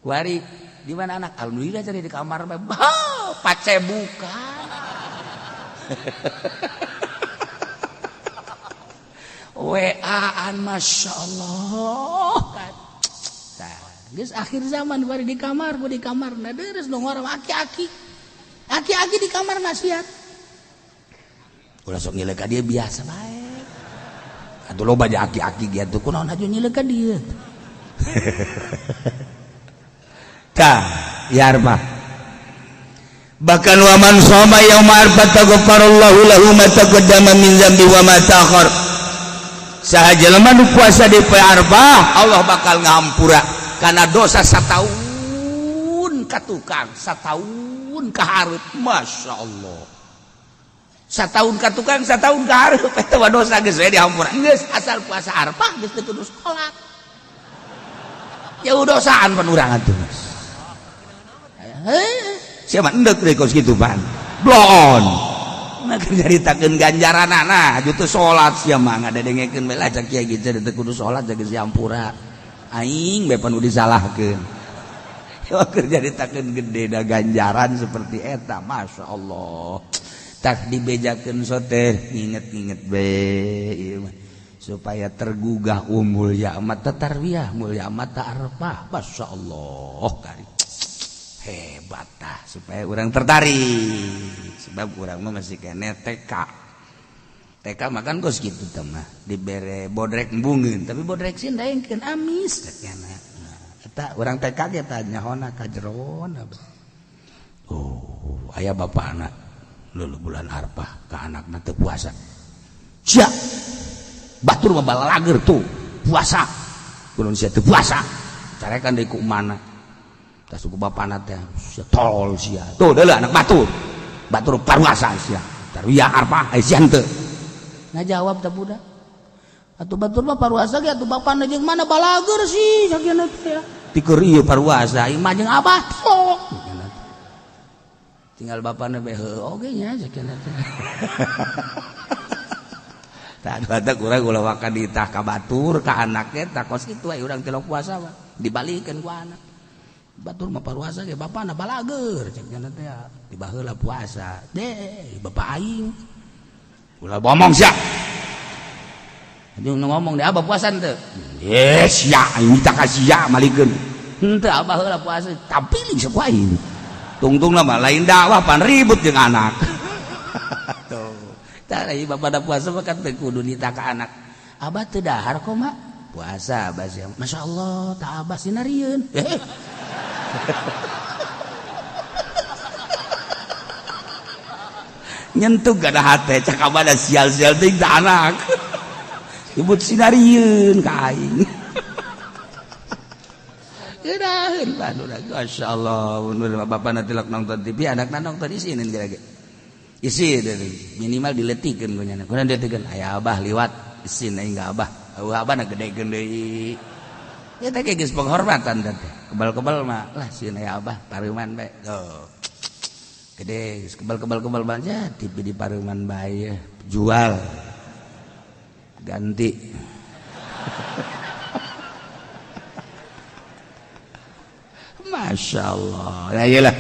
Speaker 1: Kuari di mana anak? Alhamdulillah cari di kamar bae. Bah, pace buka. WA-an masya Allah. Tah, geus akhir zaman bari di kamar, gua di kamar. Nah, deres dong orang aki-aki. Aki-aki di kamar maksiat. Ulah sok nyilek ka dia, biasa bae. Atuh loba aja aki-aki gitu, kunaon aju nyilek ka dia. Tah, ya Arfah. Bahkan wa man shoma yauma Arfah ghafarallahu lahu ma taqaddama min dzambi wa ma ta'akhkhar. Saha jelema nu puasa di poe Arfah, Allah bakal ngahampura karena dosa sataun ka tukang, sataun ka hareup. Masya Allah. Sataun ka tukang, sataun ka hareup eta mah dosa geus we dihampura. Geus asal puasa Arfah geus teu kudu salat. Jauh dosaan pan urang atuh. Siapa endek deh kos kitu pan. Bloon. Nyaritakeun ganjaranana aju teu salat sia mah ngadengekeun bae lah cak kiai gitu teu kudu salat jaga siampura aing bae pan disalahkeun. Keur nyaritakeun gede da ganjaran seperti eta, Masya Allah. Tak dibejakeun sote nginget-nginget be ieu mah supaya tergugah mulia amat tarwiyah mulia amat arfah. Masya Allah kari hebat tah supaya orang tertarik sebab orang mah masih kene TK TK makan kos gitu teh mah dibere bodrek embungeun tapi bodrek sieun daengkeun amis cek nya. Eta urang TK ge tah nyahona ka jeron. Oh aya bapana lulu bulan Arfah ka anakna teu puasa sia batur mah balalager tuh puasa kunaon sia teu puasa carekan deui ku mana tah suku bapana teh sia tolol sia tuh deuleu anak batur batur paruasa sia tarwiyah Arfah ai sia henteu ngajawab teh budak atuh batur mah paruasa ge atuh bapana jeung mana balager sih sakieu teh tikur ieu paruasa ieu mah jeung abah tolol tinggal bapana bae heueuh oge nya sakieu teh. Tah batak urang ulah waka ditah ka batur ka anaknya tah kos kitu aya urang tilok puasa mah dibalikeun ku anak. Batur mah paruasa ge bapana balager cek nya teh dibaheula puasa. Deh bapak aing. Ulah ngomong sia. Jeung ngomong deh abah puasa henteu? Yes sia aing minta ka sia malikeun. Henteu abah heula puasa tapi sok ku aing. Tungtungna mah lain dakwah pan ribut jeung anak. Tuh. Tah bapak da puasa mah kan teu kudu nita ka anak. Abah teu dahar kok mak? Puasa abah sia. Masyaallah tah abah sinarieun. Nyentuh gak ada hate cak abah da sial-sial teuing tah anak. Ibut sinarieun ka aing. Geunaheun bae masyaallah mun bapana tilok nonton TV anakna nonton isinin ge. Isi minimal diletikeun ku nyana. Kunaon diletikeun? Aya abah liwat isin aing ka abah. Eueuh abah na gedekeun deui. Ya teh geus penghormatan teh. Kebal-kebal mah lah sieun aya abah pareuman bae. Tuh. Gede geus kebal-kebal-kebal bae TV di pareuman bae jual. Ganti. Masya Allah. Nah iyalah.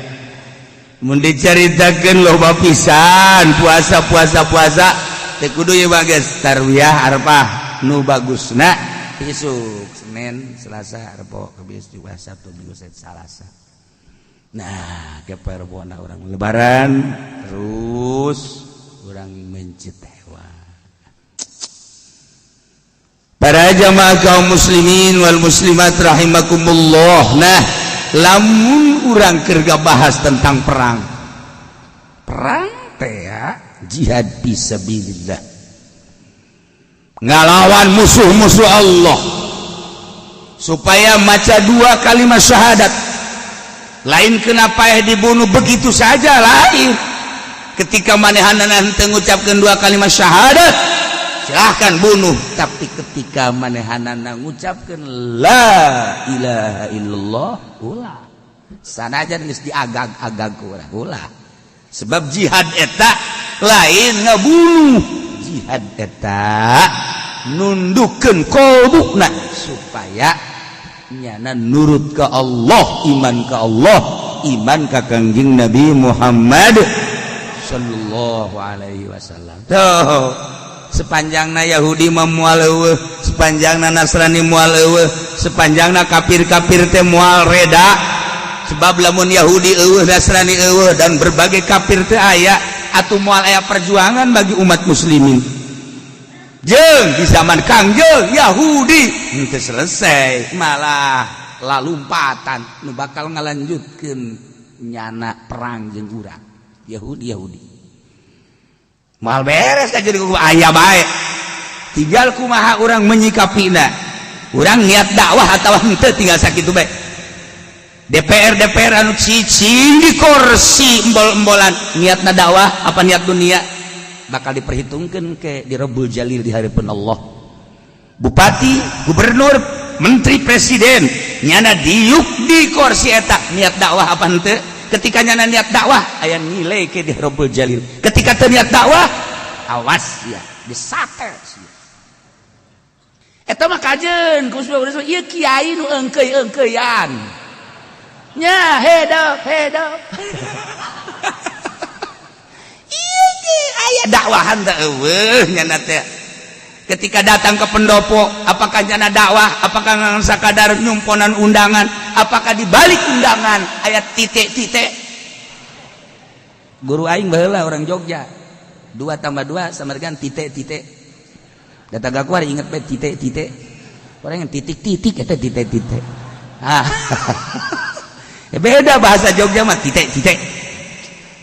Speaker 1: Mun dicaritakeun loba pisan puasa puasa puasa teu kudu ieu mah geus tarwiyah Arfah nu bagusna isuk Senin Selasa Rebo Kamis Jumat Sabtu Minggu Selasa. Nah keper bona urang lebaran terus urang mencit hewan. Para jamaah kaum muslimin wal muslimat rahimakumullah. Nah lamun urang keur bahas tentang perang perang teh jihad fisabilillah ngalawan musuh-musuh Allah supaya maca dua kalimat syahadat lain kenapa dibunuh begitu saja lain ketika manehanana henteu ngucapkeun dua kalimat syahadat silahkan bunuh tapi ketika manehanana ngucapkeun la ilaha illallah ulah sanajan geus diagag-agag ku urang ulah sebab jihad eta lain ngabunuh jihad eta nundukeun kolbuna supaya nyana nurut ke Allah iman ke Allah iman ka Kangjeng Nabi Muhammad sallallahu alaihi wasallam. Tuh sepanjangna Yahudi mah moal eueuh, sepanjangna Nasrani moal eueuh, sepanjangna kafir-kafir teh moal reda. Sebab lamun Yahudi eueuh, Nasrani eueuh dan berbagai kafir teh aya atuh moal aya perjuangan bagi umat muslimin. Jeung di zaman Kangjeng Yahudi henteu selesai, malah lalumpatan nu bakal ngalanjutkeun nyana perang jeung urang Yahudi Yahudi. Mal beres aja jadi aya bae. Tinggal kumaha urang menyikapina. Urang niat dakwah atawa henteu tinggal sakitu bae. DPR DPR anu cicing di kursi embol-embolan niatna dakwah apa niat dunia bakal diperhitungkan ke di Rabbul Jalil di hadapan Allah. Bupati, gubernur, menteri, presiden nyana diuk di kursi eta niat dakwah apa henteu Ketika nyana niat dakwah, aya nilai ke di Rabbul Jalil. Ketika teu niat dakwah, awas ya, disate sia. Eta mah kajeun ku ieu kiai nu eungkeuy-eungkeuyan. Nya hedop hedop. Ieu ge aya dakwahan teh eueuh nyana teh. Ketika datang ke pendopo, apakah nyana dakwah, apakah ngan sakadar nyumponan undangan, apakah di balik undangan aya titik-titik? Guru aing baheula orang Jogja. 2 tambah 2 sama dengan titik-titik. Data gakuar inget bae titik-titik. Orang yang titik-titik eta titik-titik. Ah. Ya beda bahasa Jogja mah titik-titik.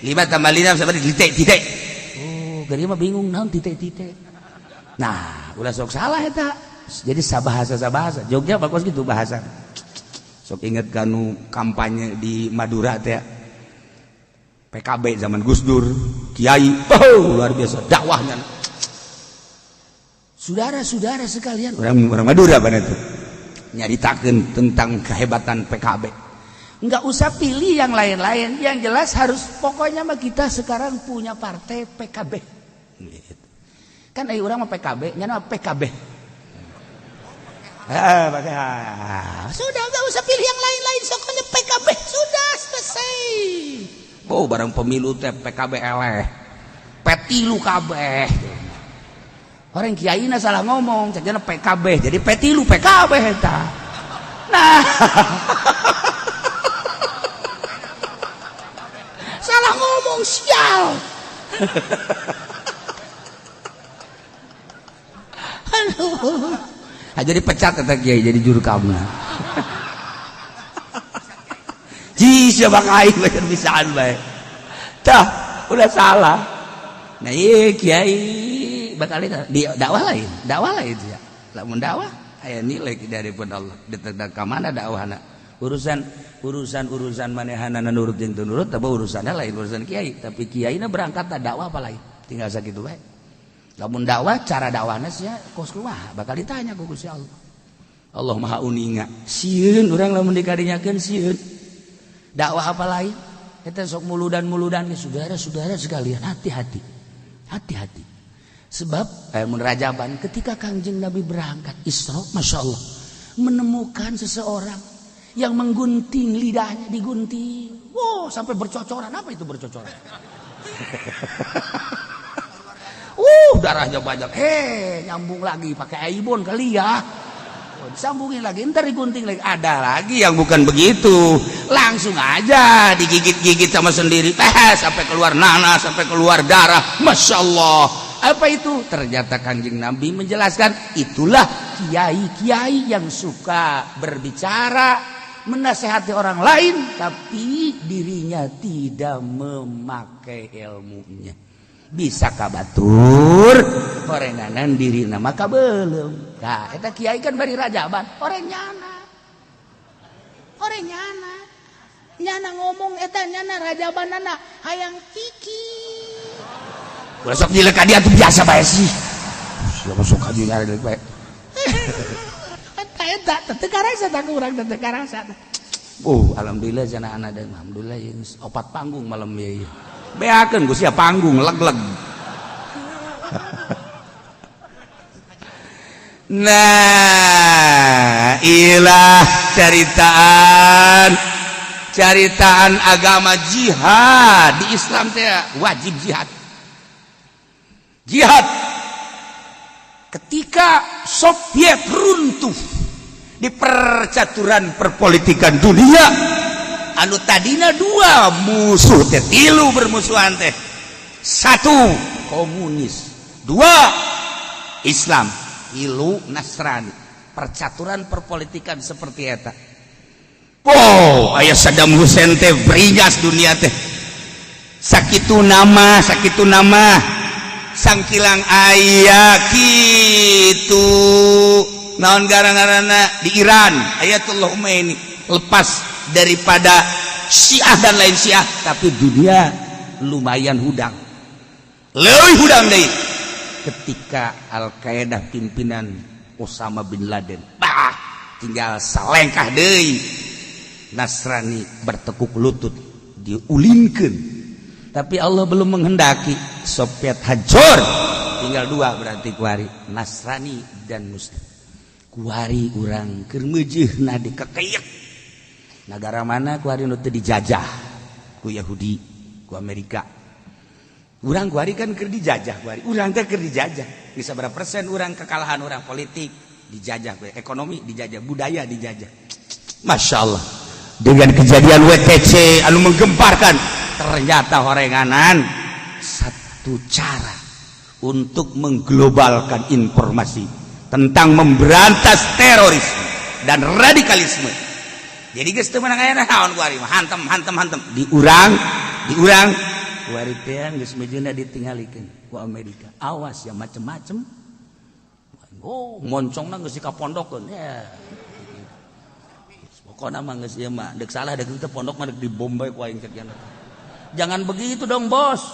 Speaker 1: 5 tambah 5 sama dengan titik-titik. Oh, gari mah bingung naon titik-titik. Nah, ulah sok salah eta. Jadi sabahasa sabahasa. Jogja bagus gitu bahasa. Sok inget kanu kampanye di Madura teh. PKB zaman Gus Dur, kiai, oh, luar biasa dakwahnya. Saudara-saudara sekalian, orang orang Madura pada itu nyaritakeun tentang kehebatan PKB. Nggak usah pilih yang lain-lain, yang jelas harus pokoknya mah kita sekarang punya partai PKB. Gitu. Kan ai urang mah PKB, nya mah PKB. Eh, pakai sudah nggak usah pilih yang lain-lain, pokoknya PKB sudah selesai. Oh, barang pemilu teh PKB eleh. P3 kabeh. Orang kiai na salah ngomong, cajana PKB, jadi P3 PKB eta. Nah. Salah ngomong sial. Aduh. Jadi pecat eta kiai jadi juru kamna. Ji siapa aing bayar bisaan bae. Tah, udah salah. Nah, iya kiai bakal di dakwah lain ya. Lamun dakwah aya nilai daripada Allah. Ditedak ka mana dakwahna? Urusan urusan urusan manehanana nurut jeung teu nurut tapi urusannya lain urusan kiai, tapi kiaina berangkat dakwah apa lain. Tinggal sakitu bae. Lamun dakwah cara dakwahna sia kos kumaha bakal ditanya ku Gusti Allah. Allah Maha uninga. Sieun urang lamun dikarinyakeun sieun. Dakwah apa lain? Eta sok muludan-muludan saudara-saudara sekalian hati-hati. Hati-hati. Sebab mun rajaban ketika Kangjeng Nabi berangkat Isra, Masya Allah, menemukan seseorang yang menggunting lidahnya, digunting. Wow, sampai bercocoran. Apa itu bercocoran? Darahnya banyak. Nyambung lagi pakai aibon kali ya. Oh, disambungin lagi, ntar digunting lagi. Ada lagi yang bukan begitu. Langsung aja digigit-gigit sama sendiri. Sampai keluar nanah, sampai keluar darah. Masya Allah. Apa itu? Ternyata Kanjeng Nabi menjelaskan, itulah kiai-kiai yang suka berbicara, menasehati orang lain, tapi dirinya tidak memakai ilmunya. Bisa kabatur orenganan diri nama kabelum. Nah, eta kiai kan bari rajaban, orang nyana. Orang nyana. Nyana ngomong eta nyana rajabanana hayang kiki. Ulah sok nyilek ka dia tuh biasa bae sih. Siapa sok ka dia nyari bae. Eta eta teu karasa tah urang teu karasa. Oh, alhamdulillah jana anak dan alhamdulillah yang opat panggung malam ieu. Beakeun ku sia panggung leg-leg. Nah, ilah caritaan caritaan agama jihad di Islam teh wajib jihad. Jihad. Ketika Soviet runtuh di percaturan perpolitikan dunia, anu tadina dua musuh teh tilu bermusuhan teh, satu komunis, dua Islam, tilu Nasrani. Percaturan perpolitikan seperti eta. Oh, aya Saddam Hussein teh beringas dunia teh. Sakitu nama, sakitu nama. Sangkilang aya kitu. Naon gara-garana di Iran Ayatullah Khomeini lepas daripada Syiah dan lain Syiah, tapi dunia lumayan hudang, leuwih hudang deui ketika Al-Qaeda pimpinan Osama bin Laden, bah tinggal salengkah deui Nasrani bertekuk lutut. Diulinkeun, tapi Allah belum menghendaki. Soviet hancur, tinggal dua berarti kuari, Nasrani dan Muslim. Kuari urang keur meujeuhna dikekeyek. Negara mana kuari nu teu dijajah ku Yahudi, ku Amerika? Urang kuari kan keur dijajah. Kuari urang teh keur dijajah. Bisa berapa persen urang kekalahan urang? Politik dijajah, ekonomi dijajah, budaya dijajah. Masya Allah, dengan kejadian WTC anu menggemparkan, ternyata horenganan satu cara untuk mengglobalkan informasi tentang memberantas terorisme dan radikalisme. Jadi geus teu meunang aya naon kuari mah, hantem, hantem, hantem diurang, diurang kuari teh geus mejeuna ditinggalikeun ku Amerika. Awas ya, macem-macem. Oh, moncongna geus dikapondokeun ya. Pokokna mah geus ieu mah deuk salah deuk teu, pondok mah deuk dibom bae ku aing. Cek, jangan begitu dong, Bos.